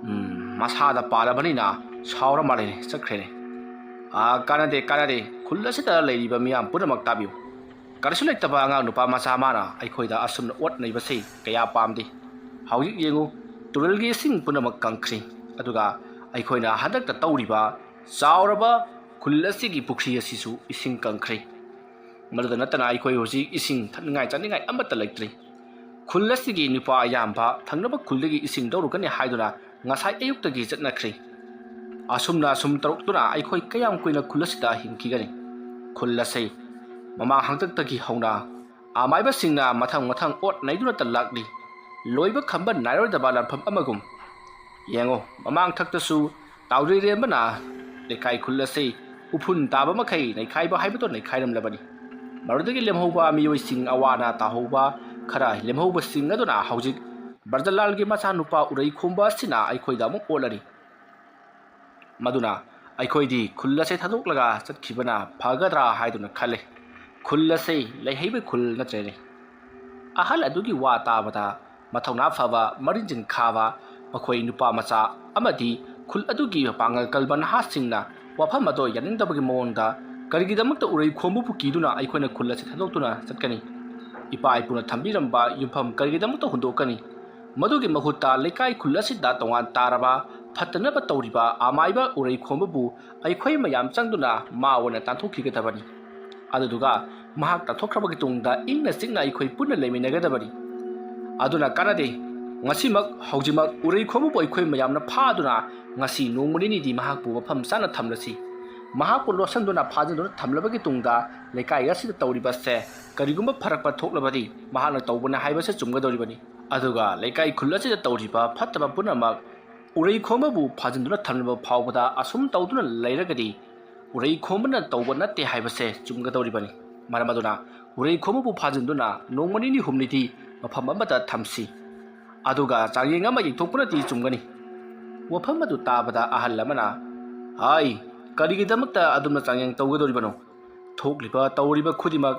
ꯎꯝ, ꯃꯁꯥꯗ ꯄꯥꯜꯂꯕꯅꯤꯅ ꯁꯥꯎꯔ ꯃꯥꯜꯂꯦꯅꯦ, ꯆꯠꯈ꯭ꯔꯦꯅꯦ꯫ ꯑꯥ, ꯀꯥꯟꯅꯗꯦ, ꯀꯥꯟꯅꯗꯦ꯫ ꯈꯨꯜ ꯑꯁꯤꯗ ꯂꯩꯔꯤꯕ ꯃꯤꯌꯥꯝ ꯄꯨꯝꯅꯃꯛ ꯇꯥꯕꯤꯌꯨ꯫ ꯀꯔꯤꯁꯨ ꯂꯩꯇꯕ ꯑꯉꯥꯡ ꯅꯨꯄꯥ ꯃꯆꯥ ꯑꯃꯅ ꯑꯩꯈꯣꯏꯗ ꯑꯁꯨꯝꯅ ꯑꯣꯠ ꯅꯩꯕꯁꯤ ꯀꯌꯥ ꯄꯥꯝꯗꯦ꯫ ꯍꯧꯖꯤꯛ ꯌꯦꯡꯉꯨ, ꯇꯨꯔꯦꯜꯒꯤ ꯏꯁꯤꯡ ꯄꯨꯝꯅꯃꯛ ꯀꯪꯈ꯭ꯔꯦ꯫ ꯑꯗꯨꯒ ꯑꯩꯈꯣꯏꯅ ꯍꯟꯗꯛꯇ ꯇꯧꯔꯤꯕ ꯆꯥꯎꯔꯕ ꯈꯨꯜ ꯑꯁꯤꯒꯤ ꯄꯨꯈ꯭ꯔꯤ ꯑꯁꯤꯁꯨ ꯏꯁꯤꯡ ꯀꯪꯈ꯭ꯔꯦ꯫ ꯃꯗꯨꯗ ꯅꯠꯇꯅ ꯑꯩꯈꯣꯏ ꯍꯧꯖꯤꯛ ꯏꯁꯤꯡ ꯊꯛꯅꯤꯡꯉꯥꯏ ꯆꯥꯅꯤꯡꯉꯥꯏ ꯑꯃꯠꯇ ꯂꯩꯇ꯭ꯔꯤ꯫ ꯈꯨꯜ ꯑꯁꯤꯒꯤ ꯅꯨꯄꯥ ꯑꯌꯥꯝꯕ ꯊꯪꯅꯕ ꯈꯨꯜꯗꯒꯤ ꯏꯁꯤꯡ ꯂꯧꯔꯨꯒꯅꯤ ꯍꯥꯏꯗꯨꯅ ꯉꯁꯥꯏ ꯑꯌꯨꯛꯇꯒꯤ ꯆꯠꯅꯈ꯭ꯔꯦ꯫ ꯑꯁꯨꯝꯅ ꯑꯁꯨꯝ ꯇꯧꯔꯛꯇꯨꯅ ꯑꯩꯈꯣꯏ ꯀꯌꯥꯝ ꯀꯨꯏꯅ ꯈꯨꯜ ꯑꯁꯤꯗ ꯍꯤꯡꯈꯤꯒꯅꯤ? ꯈꯨꯜ ꯑꯁꯤ ꯃꯃꯥꯡ ꯍꯥꯛꯇꯛꯇꯒꯤ ꯍꯧꯅ ꯑꯃꯥꯏꯕꯁꯤꯡꯅ ꯃꯊꯪ ꯃꯊꯪ ꯑꯣꯠ ꯅꯩꯗꯨꯅꯇ ꯂꯥꯛꯂꯤ꯫ ꯂꯣꯏꯕ ꯈꯝꯕ ꯅꯥꯏꯔꯣꯏꯗꯕ ꯂꯥꯟꯐꯝ ꯑꯃꯒꯨꯝ꯫ ꯌꯦꯡꯉꯨ, ꯃꯃꯥꯡ ꯊꯛꯇꯁꯨ ꯇꯥꯎꯖꯩꯔꯦꯝꯕꯅ ꯂꯩꯀꯥꯏ ꯈꯨꯜ ꯑꯁꯤ ꯎꯐꯨꯟ ꯇꯥꯕ ꯃꯈꯩ ꯅꯩꯈꯥꯏꯕ ꯍꯥꯏꯕꯗꯣ ꯅꯩꯈꯥꯏꯔꯝꯂꯕꯅꯤ꯫ ꯃꯗꯨꯗꯒꯤ ꯂꯦꯝꯍꯧꯕ ꯃꯤꯑꯣꯏꯁꯤꯡ ꯑꯋꯥꯅ ꯇꯥꯍꯧꯕ ꯈꯔ ꯂꯦꯝꯍꯧꯕꯁꯤꯡ ꯑꯗꯨꯅ ꯍꯧꯖꯤꯛ ꯕ꯭ꯔꯖꯂꯥꯜꯒꯤ ꯃꯆꯥꯅꯨꯄꯥ ꯎꯔꯩ ꯈꯣꯝꯕ ꯑꯁꯤꯅ ꯑꯩꯈꯣꯏꯗ ꯑꯃꯨꯛ ꯑꯣꯠꯂꯔꯤ꯫ ꯃꯗꯨꯅ ꯑꯩꯈꯣꯏꯗꯤ ꯈꯨꯜ ꯑꯁꯦ ꯊꯥꯗꯣꯛꯂꯒ ꯆꯠꯈꯤꯕꯅ ꯐꯒꯗ꯭ꯔꯥ ꯍꯥꯏꯗꯨꯅ ꯈꯜꯂꯤ꯫ ꯈꯨꯜ ꯑꯁꯦ ꯂꯩꯍꯩꯕ ꯈꯨꯜ ꯅꯠꯇ꯭ꯔꯦꯅꯦ꯫ ꯑꯍꯜ ꯑꯗꯨꯒꯤ ꯋꯥ ꯇꯥꯕꯗ ꯃꯊꯧꯅꯥ ꯐꯕ, ꯃꯔꯤꯟꯖꯤꯟ ꯈꯥꯕ ꯃꯈꯣꯏ ꯅꯨꯄꯥ ꯃꯆꯥ ꯑꯃꯗꯤ ꯈꯨꯜ ꯑꯗꯨꯒꯤ ꯃꯄꯥꯡꯒꯜ ꯀꯜꯕ ꯅꯍꯥꯁꯤꯡꯅ ꯋꯥꯐꯝ ꯑꯗꯣ ꯌꯥꯅꯤꯡꯗꯕꯒꯤ ꯃꯑꯣꯡꯗ, "ꯀꯔꯤꯒꯤꯗꯃꯛꯇ ꯎꯔꯩ ꯈꯣꯝꯕꯕꯨ ꯀꯤꯗꯨꯅ ꯑꯩꯈꯣꯏꯅ ꯈꯨꯜ ꯑꯁꯤ ꯊꯥꯗꯣꯛꯇꯨꯅ ꯆꯠꯀꯅꯤ? ꯏꯄꯥ ꯏꯄꯨꯅ ꯊꯝꯕꯤꯔꯝꯕ ꯌꯨꯝꯐꯝ ꯀꯔꯤꯒꯤꯗꯃꯛꯇ ꯍꯨꯟꯗꯣꯛꯀꯅꯤ? ꯃꯗꯨꯒꯤ ꯃꯍꯨꯠꯇ ꯂꯩꯀꯥꯏ ꯈꯨꯜ ꯑꯁꯤꯗ ꯇꯣꯉꯥꯟ ꯇꯥꯔꯕ ꯐꯠꯇꯅꯕ ꯇꯧꯔꯤꯕ ꯑꯃꯥꯏꯕ ꯎꯔꯩ ꯈꯣꯝꯕꯕꯨ ꯑꯩꯈꯣꯏ ꯃꯌꯥꯝ ꯆꯪꯗꯨꯅ ꯃꯥ ꯑꯣꯏꯅ ꯇꯥꯟꯊꯣꯛꯈꯤꯒꯗꯕꯅꯤ꯫ ꯑꯗꯨꯗꯨꯒ ꯃꯍꯥꯛ ꯇꯥꯟꯊꯣꯛꯈ꯭ꯔꯕꯒꯤ ꯇꯨꯡꯗ ꯏꯪꯅ ꯆꯤꯛꯅ ꯑꯩꯈꯣꯏ ꯄꯨꯟꯅ ꯂꯩꯃꯤꯟꯅꯒꯗꯕꯅꯤ꯫ ꯑꯗꯨꯅ ꯀꯥꯟꯅꯗꯦ꯫ ꯉꯁꯤꯃꯛ, ꯍꯧꯖꯤꯛꯃꯛ ꯎꯔꯩ ꯈꯣꯝꯕꯕꯨ ꯑꯩꯈꯣꯏ ꯃꯌꯥꯝꯅ ꯐꯥꯗꯨꯅ ꯉꯁꯤ ꯅꯣꯡꯃ ꯅꯤꯅꯤꯗꯤ ꯃꯍꯥꯛꯄꯨ ꯃꯐꯝ ꯆꯥꯅ ꯊꯝꯂꯁꯤ꯫ ꯃꯍꯥꯛꯄꯨ ꯂꯣꯠꯁꯤꯟꯗꯨꯅ ꯐꯥꯖꯤꯟꯗꯨꯅ ꯊꯝꯂꯕꯒꯤ ꯇꯨꯡꯗ ꯂꯩꯀꯥꯏ ꯑꯁꯤꯗ ꯇꯧꯔꯤꯕꯁꯦ ꯀꯔꯤꯒꯨꯝꯕ ꯐꯔꯛꯄ ꯊꯣꯛꯂꯕꯗꯤ ꯃꯍꯥꯛꯅ ꯇꯧꯕꯅꯤ ꯍꯥꯏꯕꯁꯦ ꯆꯨꯝꯒꯗꯧꯔꯤꯕꯅꯤ꯫ ꯑꯗꯨꯒ ꯂꯩꯀꯥꯏ ꯈꯨꯜ ꯑꯁꯤꯗ ꯇꯧꯔꯤꯕ ꯐꯠꯇꯕ ꯄꯨꯝꯅꯃꯛ ꯎꯔꯩ ꯈꯣꯝꯕꯕꯨ ꯐꯥꯖꯤꯟꯗꯨꯅ ꯊꯝꯂꯕ ꯐꯥꯎꯕꯗ ꯑꯁꯨꯝ ꯇꯧꯗꯨꯅ ꯂꯩꯔꯒꯗꯤ ꯎꯔꯩ ꯈꯣꯝꯕꯅ ꯇꯧꯕ ꯅꯠꯇꯦ ꯍꯥꯏꯕꯁꯦ ꯆꯨꯝꯒꯗꯧꯔꯤꯕꯅꯤ꯫ ꯃꯔꯝ ꯑꯗꯨꯅ ꯎꯔꯩ ꯈꯣꯝꯕꯕꯨ ꯐꯥꯖꯤꯟꯗꯨꯅ ꯅꯣꯡꯃ ꯅꯤꯅꯤ ꯍꯨꯝꯅꯤꯗꯤ ꯃꯐꯝ ꯑꯃꯗ ꯊꯝꯁꯤ꯫ ꯑꯗꯨꯒ ꯆꯥꯡꯌꯦꯡ ꯑꯃ ꯌꯦꯡꯊꯣꯛꯄꯅꯗꯤ ꯆꯨꯝꯒꯅꯤ꯫" ꯋꯥꯐꯝ ꯑꯗꯨ ꯇꯥꯕꯗ ꯑꯍꯜ ꯑꯃꯅ, "ꯍꯥꯏ, ꯀꯔꯤꯒꯤꯗꯃꯛꯇ ꯑꯗꯨꯝꯅ ꯆꯥꯡꯌꯦꯡ ꯇꯧꯒꯗꯧꯔꯤꯕꯅꯣ? ꯊꯣꯛꯂꯤꯕ ꯇꯧꯔꯤꯕ ꯈꯨꯗꯤꯡꯃꯛ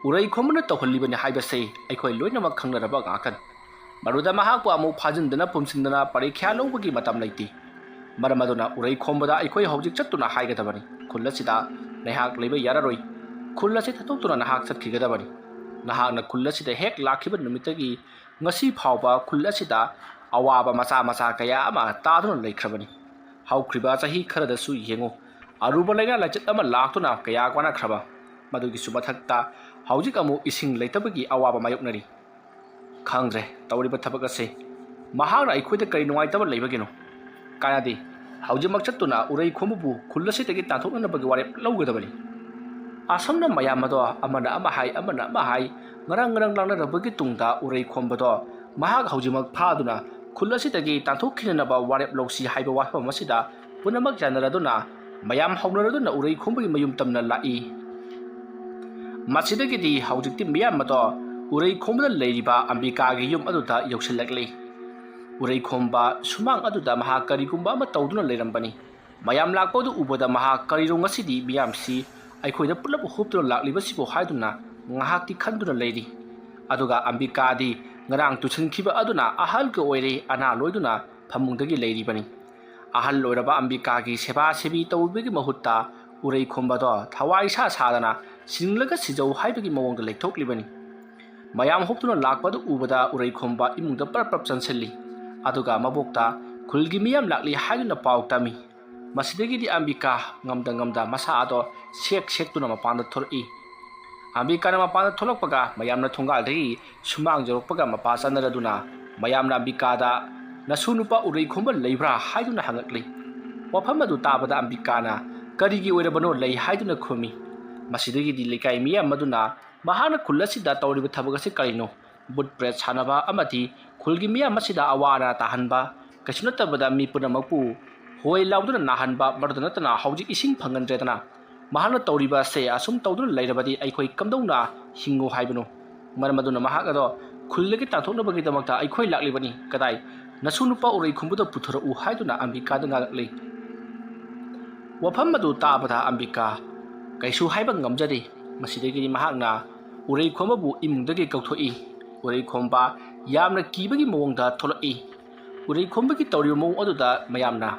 ꯎꯔꯩꯈꯣꯝꯕꯅ ꯇꯧꯍꯜꯂꯤꯕꯅꯤ ꯍꯥꯏꯕꯁꯤ ꯑꯩꯈꯣꯏ ꯂꯣꯏꯅꯃꯛ ꯈꯪꯅꯔꯕ ꯉꯥꯛꯇꯅꯤ꯫ ꯃꯗꯨꯗ ꯃꯍꯥꯛꯄꯨ ꯑꯃꯨꯛ ꯐꯥꯖꯤꯟꯗꯅ ꯄꯨꯟꯁꯤꯟꯗꯅ ꯄꯔꯤꯈ꯭ꯌꯥ ꯂꯧꯕꯒꯤ ꯃꯇꯝ ꯂꯩꯇꯦ꯫ ꯃꯔꯝ ꯑꯗꯨꯅ ꯎꯔꯩꯈꯣꯝꯕꯗ ꯑꯩꯈꯣꯏ ꯍꯧꯖꯤꯛ ꯆꯠꯇꯨꯅ ꯍꯥꯏꯒꯗꯕꯅꯤ, "ꯈꯨꯜ ꯑꯁꯤꯗ ꯅꯍꯥꯛ ꯂꯩꯕ ꯌꯥꯔꯔꯣꯏ꯫ ꯈꯨꯜ ꯑꯁꯤ ꯊꯥꯗꯣꯛꯇꯨꯅ ꯅꯍꯥꯛ ꯆꯠꯈꯤꯒꯗꯕꯅꯤ꯫ ꯅꯍꯥꯛꯅ ꯈꯨꯜ ꯑꯁꯤꯗ ꯍꯦꯛ ꯂꯥꯛꯈꯤꯕ ꯅꯨꯃꯤꯠꯇꯒꯤ ꯉꯁꯤ ꯐꯥꯎꯕ ꯈꯨꯜ ꯑꯁꯤꯗ ꯑꯋꯥꯕ ꯃꯆꯥ ꯃꯆꯥ ꯀꯌꯥ ꯑꯃ ꯇꯥꯗꯨꯅ ꯂꯩꯈ꯭ꯔꯕꯅꯤ꯫ ꯍꯧꯈ꯭ꯔꯤꯕ ꯆꯍꯤ ꯈꯔꯗꯁꯨ ꯌꯦꯡꯉꯨ, ꯑꯔꯨꯕ ꯂꯥꯏꯅꯥ ꯂꯥꯏꯆꯠ ꯑꯃ ꯂꯥꯛꯇꯨꯅ ꯀꯌꯥ ꯋꯥꯅꯈ꯭ꯔꯕ꯫ ꯃꯗꯨꯒꯤꯁꯨ ꯃꯊꯛꯇ ꯍꯧꯖꯤꯛ ꯑꯃꯨꯛ ꯏꯁꯤꯡ ꯂꯩꯇꯕꯒꯤ ꯑꯋꯥꯕ ꯃꯥꯌꯣꯛꯅꯔꯤ꯫ ꯈꯪꯗ꯭ꯔꯦ ꯇꯧꯔꯤꯕ ꯊꯕꯛ ꯑꯁꯦ꯫ ꯃꯍꯥꯛꯅ ꯑꯩꯈꯣꯏꯗ ꯀꯔꯤ ꯅꯨꯡꯉꯥꯏꯇꯕ ꯂꯩꯕꯒꯤꯅꯣ? ꯀꯥꯟꯅꯗꯦ꯫ ꯍꯧꯖꯤꯛꯃꯛ ꯆꯠꯇꯨꯅ ꯎꯔꯩꯈꯣꯝꯕꯕꯨ ꯈꯨꯜ ꯑꯁꯤꯗꯒꯤ ꯇꯥꯟꯊꯣꯛꯅꯅꯕꯒꯤ ꯋꯥꯔꯦꯞ ꯂꯧꯒꯗꯕꯅꯤ꯫" ꯑꯁꯨꯝꯅ ꯃꯌꯥꯝ ꯑꯗꯣ ꯑꯃꯅ ꯑꯃ ꯍꯥꯏ, ꯑꯃꯅ ꯑꯃ ꯍꯥꯏ, ꯉꯔꯪ ꯉꯔꯪ ꯂꯥꯡꯅꯔꯕꯒꯤ ꯇꯨꯡꯗ ꯎꯔꯩꯈꯣꯝꯕꯗꯣ ꯃꯍꯥꯛ ꯍꯧꯖꯤꯛꯃꯛ ꯐꯥꯗꯨꯅ ꯈꯨꯜ ꯑꯁꯤꯗꯒꯤ ꯇꯥꯟꯊꯣꯛꯈꯤꯅꯅꯕ ꯋꯥꯔꯦꯞ ꯂꯧꯁꯤ ꯍꯥꯏꯕ ꯋꯥꯐꯝ ꯑꯁꯤꯗ ꯄꯨꯝꯅꯃꯛ ꯌꯥꯅꯔꯗꯨꯅ ꯃꯌꯥꯝ ꯍꯧꯅꯔꯗꯨꯅ ꯎꯔꯩꯈꯣꯝꯕꯒꯤ ꯃꯌꯨꯝ ꯇꯝꯅ ꯂꯥꯛꯏ꯫ ꯃꯁꯤꯗꯒꯤꯗꯤ ꯍꯧꯖꯤꯛꯇꯤ ꯃꯤꯌꯥꯝ ꯑꯗꯣ ꯎꯔꯩꯈꯣꯝꯕꯗ ꯂꯩꯔꯤꯕ ꯑꯝꯕꯤꯀꯥꯒꯤ ꯌꯨꯝ ꯑꯗꯨꯗ ꯌꯧꯁꯤꯜꯂꯛꯂꯤ꯫ ꯎꯔꯩꯈꯣꯝꯕ ꯁꯨꯃꯥꯡ ꯑꯗꯨꯗ ꯃꯍꯥꯛ ꯀꯔꯤꯒꯨꯝꯕ ꯑꯃ ꯇꯧꯗꯨꯅ ꯂꯩꯔꯝꯕꯅꯤ꯫ ꯃꯌꯥꯝ ꯂꯥꯛꯄ ꯑꯗꯨ ꯎꯕꯗ ꯃꯍꯥꯛ, "ꯀꯔꯤꯅꯣ ꯉꯁꯤꯗꯤ ꯃꯤꯌꯥꯝꯁꯤ ꯑꯩꯈꯣꯏꯗ ꯄꯨꯂꯞ ꯍꯨꯞꯇꯨꯅ ꯂꯥꯛꯂꯤꯕꯁꯤꯕꯨ?" ꯍꯥꯏꯗꯨꯅ ꯉꯥꯏꯍꯥꯛꯇꯤ ꯈꯟꯗꯨꯅ ꯂꯩꯔꯤ꯫ ꯑꯗꯨꯒ ꯑꯝꯕꯤꯀꯥꯗꯤ ꯉꯔꯥꯡ ꯇꯨꯁꯤꯟꯈꯤꯕ ꯑꯗꯨꯅ ꯑꯍꯜꯒ ꯑꯣꯏꯔꯦ, ꯑꯅꯥ ꯂꯣꯏꯗꯨꯅ ꯐꯃꯨꯡꯗꯒꯤ ꯂꯩꯔꯤꯕꯅꯤ꯫ ꯑꯍꯜ ꯑꯣꯏꯔꯕ ꯑꯝꯕꯤꯀꯥꯒꯤ ꯁꯦꯕꯥ ꯁꯦꯕꯤ ꯇꯧꯕꯒꯤ ꯃꯍꯨꯠꯇ ꯎꯔꯩꯈꯣꯝꯕꯗꯣ ꯊꯋꯥꯏ ꯁꯥ ꯁꯥꯗꯅ ꯁꯤꯅꯤꯡꯂꯒ ꯁꯤꯖꯧ ꯍꯥꯏꯕꯒꯤ ꯃꯑꯣꯡꯗ ꯂꯩꯊꯣꯛꯂꯤꯕꯅꯤ꯫ ꯃꯌꯥꯝ ꯍꯨꯞꯇꯨꯅ ꯂꯥꯛꯄꯗꯨ ꯎꯕꯗ ꯎꯔꯩꯈꯣꯝꯕ ꯏꯃꯨꯡꯗ ꯄ꯭ꯔꯞ ꯄ꯭ꯔꯞ ꯆꯪꯁꯤꯜꯂꯤ꯫ ꯑꯗꯨꯒ ꯃꯕꯣꯛꯇ ꯈꯨꯜꯒꯤ ꯃꯤꯌꯥꯝ ꯂꯥꯛꯂꯤ ꯍꯥꯏꯗꯨꯅ ꯄꯥꯎ ꯇꯝꯃꯤ꯫ ꯃꯁꯤꯗꯒꯤꯗꯤ ꯑꯝꯕꯤꯀꯥ ꯉꯝꯗ ꯉꯝꯗ ꯃꯁꯥ ꯑꯗꯣ ꯁꯦꯛ ꯁꯦꯛꯇꯨꯅ ꯃꯄꯥꯟꯗ ꯊꯣꯔꯛꯏ꯫ ꯑꯝꯕꯤꯀꯥꯅ ꯃꯄꯥꯟꯗ ꯊꯣꯛꯂꯛꯄꯒ ꯃꯌꯥꯝꯅ ꯊꯣꯡꯒꯥꯜꯗꯒꯤ ꯁꯨꯃꯥꯡ ꯌꯧꯔꯛꯄꯒ ꯃꯄꯥ ꯆꯥꯅꯔꯗꯨꯅ ꯃꯌꯥꯝꯅ ꯑꯝꯕꯤꯀꯥꯗ, "ꯅꯁꯨ ꯅꯨꯄꯥ ꯎꯔꯩꯈꯣꯝꯕ ꯂꯩꯕ꯭ꯔꯥ?" ꯍꯥꯏꯗꯨꯅ ꯍꯪꯉꯛꯂꯤ꯫ ꯋꯥꯐꯝ ꯑꯗꯨ ꯇꯥꯕꯗ ꯑꯝꯕꯤꯀꯥꯅ, "ꯀꯔꯤꯒꯤ ꯑꯣꯏꯔꯕꯅꯣ, ꯂꯩ" ꯍꯥꯏꯗꯨꯅ ꯈꯨꯝꯃꯤ꯫ ꯃꯁꯤꯗꯒꯤꯗꯤ ꯂꯩꯀꯥꯏ ꯃꯤꯌꯥꯝ ꯑꯗꯨꯅ ꯃꯍꯥꯛꯅ ꯈꯨꯜ ꯑꯁꯤꯗ ꯇꯧꯔꯤꯕ ꯊꯕꯛ ꯑꯁꯤ ꯀꯔꯤꯅꯣ? ꯚꯨꯠ ꯄ꯭ꯔꯦꯠ ꯁꯥꯟꯅꯕ ꯑꯃꯗꯤ ꯈꯨꯜꯒꯤ ꯃꯤꯌꯥꯝ ꯑꯁꯤꯗ ꯑꯋꯥ ꯑꯅꯥ ꯇꯥꯍꯟꯕ, ꯀꯩꯁꯨ ꯅꯠꯇꯕꯗ ꯃꯤ ꯄꯨꯝꯅꯃꯛꯄꯨ ꯍꯣꯏ ꯂꯥꯎꯗꯨꯅ ꯅꯥꯍꯟꯕ, ꯃꯗꯨꯗ ꯅꯠꯇꯅ ꯍꯧꯖꯤꯛ ꯏꯁꯤꯡ ꯐꯪꯍꯟꯗ꯭ꯔꯦꯗꯅ꯫ ꯃꯍꯥꯛꯅ ꯇꯧꯔꯤꯕ ꯑꯁꯦ ꯑꯁꯨꯝ ꯇꯧꯗꯨꯅ ꯂꯩꯔꯕꯗꯤ ꯑꯩꯈꯣꯏ ꯀꯝꯗꯧꯅ ꯍꯤꯡꯉꯨ ꯍꯥꯏꯕꯅꯣ? ꯃꯔꯝ ꯑꯗꯨꯅ ꯃꯍꯥꯛ ꯑꯗꯣ ꯈꯨꯜꯗꯒꯤ ꯇꯥꯟꯊꯣꯛꯅꯕꯒꯤꯗꯃꯛꯇ ꯑꯩꯈꯣꯏ ꯂꯥꯛꯂꯤꯕꯅꯤ꯫ ꯀꯗꯥꯏ? ꯅꯁꯨ ꯅꯨꯄꯥ ꯎꯔꯩꯈꯣꯝꯕꯗ ꯄꯨꯊꯣꯔꯛꯎ ꯍꯥꯏꯗꯨꯅ ꯑꯝꯕꯤꯀꯥꯗ ꯉꯥꯡꯂꯛꯂꯤ꯫ ꯋꯥꯐꯝ ꯑꯗꯨ ꯇꯥꯕꯗ ꯑꯝꯕꯤꯀꯥ ꯀꯩꯁꯨ ꯍꯥꯏꯕ ꯉꯝꯖꯗꯦ꯫ ꯃꯁꯤꯗꯒꯤꯗꯤ ꯃꯍꯥꯛꯅ ꯎꯔꯩꯈꯣꯝꯕꯕꯨ ꯏꯃꯨꯡꯗꯒꯤ ꯀꯧꯊꯣꯛꯏ꯫ ꯎꯔꯩꯈꯣꯝꯕ ꯌꯥꯝꯅ ꯀꯤꯕꯒꯤ ꯃꯑꯣꯡꯗ ꯊꯣꯛꯂꯛꯏ꯫ ꯎꯔꯩꯈꯣꯝꯕꯒꯤ ꯇꯧꯔꯤꯕ ꯃꯑꯣꯡ ꯑꯗꯨꯗ ꯃꯌꯥꯝꯅ,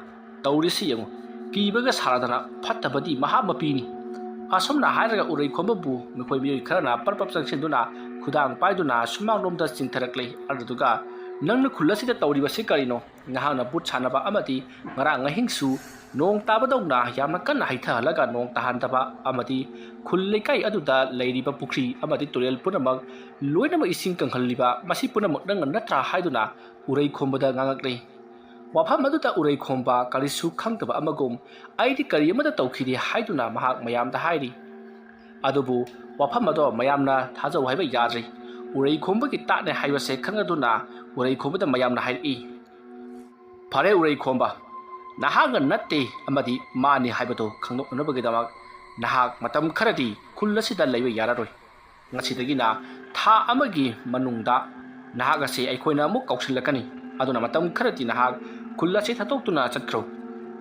"ꯇꯧꯔꯤꯁꯤ ꯌꯦꯡꯉꯨ, ꯀꯤꯕꯒ ꯁꯥꯗꯅ ꯐꯠꯇꯕꯗꯤ ꯃꯍꯥ ꯃꯄꯤꯅꯤ"꯫ ꯑꯁꯨꯝꯅ ꯍꯥꯏꯔꯒ ꯎꯔꯩꯈꯣꯝꯕꯕꯨ ꯃꯈꯣꯏ ꯃꯤꯑꯣꯏ ꯈꯔꯅ ꯄꯔꯞ ꯄꯔꯞ ꯆꯪꯁꯤꯟꯗꯨꯅ ꯈꯨꯗꯥꯡ ꯄꯥꯏꯗꯨꯅ ꯁꯨꯃꯥꯡꯂꯣꯝꯗ ꯆꯤꯡꯊꯔꯛꯂꯦ꯫ ꯑꯗꯨꯗꯨꯒ, "ꯅꯪꯅ ꯈꯨꯜ ꯑꯁꯤꯗ ꯇꯧꯔꯤꯕꯁꯤ ꯀꯔꯤꯅꯣ? ꯅꯍꯥꯛꯅ ꯕꯨꯠ ꯁꯥꯟꯅꯕ ꯑꯃꯗꯤ ꯉꯔꯥꯡ ꯑꯍꯤꯡꯁꯨ ꯅꯣꯡ ꯇꯥꯕꯗꯧꯅ ꯌꯥꯝꯅ ꯀꯟꯅ ꯍꯩꯊꯍꯜꯂꯒ ꯅꯣꯡ ꯇꯥꯍꯟꯗꯕ ꯑꯃꯗꯤ ꯈꯨꯜ ꯂꯩꯀꯥꯏ ꯑꯗꯨꯗ ꯂꯩꯔꯤꯕ ꯄꯨꯈ꯭ꯔꯤ ꯑꯃꯗꯤ ꯇꯨꯔꯦꯜ ꯄꯨꯝꯅꯃꯛ ꯂꯣꯏꯅꯃꯛ ꯏꯁꯤꯡ ꯀꯪꯍꯜꯂꯤꯕ, ꯃꯁꯤ ꯄꯨꯝꯅꯃꯛ ꯅꯪꯅ ꯅꯠꯇ꯭ꯔꯥ?" ꯍꯥꯏꯗꯨꯅ ꯎꯔꯩꯈꯣꯝꯕꯗ ꯉꯥꯡꯉꯛꯂꯦ꯫ ꯋꯥꯐꯝ ꯑꯗꯨꯗ ꯎꯔꯩꯈꯣꯝꯕ ꯀꯔꯤꯁꯨ ꯈꯪꯗꯕ ꯑꯃꯒꯨꯝ, "ꯑꯩꯗꯤ ꯀꯔꯤ ꯑꯃꯠꯇ ꯇꯧꯈꯤꯗꯦ" ꯍꯥꯏꯗꯨꯅ ꯃꯍꯥꯛ ꯃꯌꯥꯝꯗ ꯍꯥꯏꯔꯤ꯫ ꯑꯗꯨꯕꯨ ꯋꯥꯐꯝ ꯑꯗꯣ ꯃꯌꯥꯝꯅ ꯊꯥꯖꯧ ꯍꯥꯏꯕ ꯌꯥꯗ꯭ꯔꯤ꯫ ꯎꯔꯩꯈꯣꯝꯕꯒꯤ ꯇꯥꯠꯅꯦ ꯍꯥꯏꯕꯁꯦ ꯈꯪꯂꯗꯨꯅ ꯎꯔꯩꯈꯣꯝꯕꯗ ꯃꯌꯥꯝꯅ ꯍꯥꯏꯔꯛꯏ, "ꯐꯔꯦ ꯎꯔꯩꯈꯣꯝꯕ, ꯅꯍꯥꯛꯅ ꯅꯠꯇꯦ ꯑꯃꯗꯤ ꯃꯥꯅꯤ ꯍꯥꯏꯕꯗꯨ ꯈꯪꯗꯣꯛꯅꯅꯕꯒꯤꯗꯃꯛ ꯅꯍꯥꯛ ꯃꯇꯝ ꯈꯔꯗꯤ ꯈꯨꯜ ꯑꯁꯤꯗ ꯂꯩꯕ ꯌꯥꯔꯔꯣꯏ꯫ ꯉꯁꯤꯗꯒꯤꯅ ꯊꯥ ꯑꯃꯒꯤ ꯃꯅꯨꯡꯗ ꯅꯍꯥꯛ ꯑꯁꯤ ꯑꯩꯈꯣꯏꯅ ꯑꯃꯨꯛ ꯀꯧꯁꯤꯜꯂꯛꯀꯅꯤ꯫ ꯑꯗꯨꯅ ꯃꯇꯝ ꯈꯔꯗꯤ ꯅꯍꯥꯛ ꯈꯨꯜ ꯑꯁꯤ ꯊꯥꯗꯣꯛꯇꯨꯅ ꯆꯠꯈ꯭ꯔꯣ꯫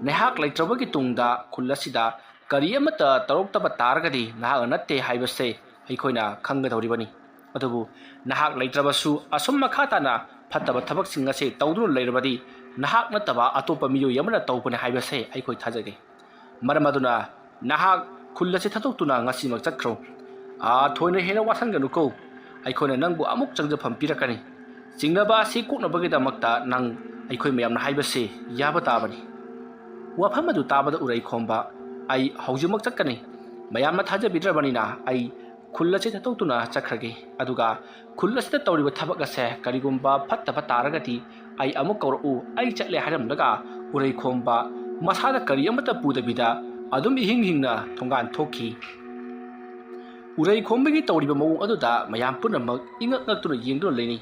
ꯅꯍꯥꯛ ꯂꯩꯇ꯭ꯔꯕꯒꯤ ꯇꯨꯡꯗ ꯈꯨꯜ ꯑꯁꯤꯗ ꯀꯔꯤ ꯑꯃꯠꯇ ꯇꯧꯔꯛꯇꯕ ꯇꯥꯔꯒꯗꯤ ꯅꯍꯥꯛꯅ ꯅꯠꯇꯦ ꯍꯥꯏꯕꯁꯦ ꯑꯩꯈꯣꯏꯅ ꯈꯪꯒꯗꯧꯔꯤꯕꯅꯤ꯫ ꯑꯗꯨꯕꯨ ꯅꯍꯥꯛ ꯂꯩꯇ꯭ꯔꯕꯁꯨ ꯑꯁꯨꯝ ꯃꯈꯥ ꯇꯥꯅ ꯐꯠꯇꯕ ꯊꯕꯛꯁꯤꯡ ꯑꯁꯤ ꯇꯧꯗꯨꯅ ꯂꯩꯔꯕꯗꯤ ꯅꯍꯥꯛ ꯅꯠꯇꯕ ꯑꯇꯣꯞꯄ ꯃꯤꯑꯣꯏ ꯑꯃꯅ ꯇꯧꯕꯅꯤ ꯍꯥꯏꯕꯁꯦ ꯑꯩꯈꯣꯏ ꯊꯥꯖꯒꯦ꯫ ꯃꯔꯝ ꯑꯗꯨꯅ ꯅꯍꯥꯛ ꯈꯨꯜ ꯑꯁꯤ ꯊꯥꯗꯣꯛꯇꯨꯅ ꯉꯁꯤꯃꯛ ꯆꯠꯈ꯭ꯔꯣ꯫ ꯑꯥ, ꯊꯣꯏꯅ ꯍꯦꯟꯅ ꯋꯥꯁꯟꯒꯅꯨꯀꯣ꯫ ꯑꯩꯈꯣꯏꯅ ꯅꯪꯕꯨ ꯑꯃꯨꯛ ꯆꯪꯖꯐꯝ ꯄꯤꯔꯛꯀꯅꯤ꯫ ꯆꯤꯡꯅꯕ ꯑꯁꯤ ꯀꯣꯛꯅꯕꯒꯤꯗꯃꯛꯇ ꯅꯪ ꯑꯩꯈꯣꯏ ꯃꯌꯥꯝꯅ ꯍꯥꯏꯕꯁꯤ ꯌꯥꯕ ꯇꯥꯕꯅꯤ"꯫ ꯋꯥꯐꯝ ꯑꯗꯨ ꯇꯥꯕꯗ ꯎꯔꯩꯈꯣꯝꯕ, "ꯑꯩ ꯍꯧꯖꯤꯛꯃꯛ ꯆꯠꯀꯅꯤ꯫ ꯃꯌꯥꯝꯅ ꯊꯥꯖꯕꯤꯗ꯭ꯔꯕꯅꯤꯅ ꯑꯩ ꯈꯨꯜ ꯑꯁꯤ ꯊꯥꯗꯣꯛꯇꯨꯅ ꯆꯠꯈ꯭ꯔꯒꯦ꯫ ꯑꯗꯨꯒ ꯈꯨꯜ ꯑꯁꯤꯗ ꯇꯧꯔꯤꯕ ꯊꯕꯛ ꯑꯁꯦ ꯀꯔꯤꯒꯨꯝꯕ ꯐꯠꯇꯕ ꯇꯥꯔꯒꯗꯤ ꯑꯩ ꯑꯃꯨꯛ ꯀꯧꯔꯛꯎ, ꯑꯩ ꯆꯠꯂꯦ" ꯍꯥꯏꯔꯝꯂꯒ ꯎꯔꯩꯈꯣꯝꯕ ꯃꯁꯥꯗ ꯀꯔꯤ ꯑꯃꯠꯇ ꯄꯨꯗꯕꯤꯗ ꯑꯗꯨꯝ ꯏꯍꯤꯡ ꯍꯤꯡꯅ ꯊꯣꯡꯒꯥꯟ ꯊꯣꯛꯈꯤ꯫ ꯎꯔꯩꯈꯣꯝꯕꯒꯤ ꯇꯧꯔꯤꯕ ꯃꯑꯣꯡ ꯑꯗꯨꯗ ꯃꯌꯥꯝ ꯄꯨꯝꯅꯃꯛ ꯏꯉꯛ ꯉꯛꯇꯨꯅ ꯌꯦꯡꯗꯨꯅ ꯂꯩꯅꯩ꯫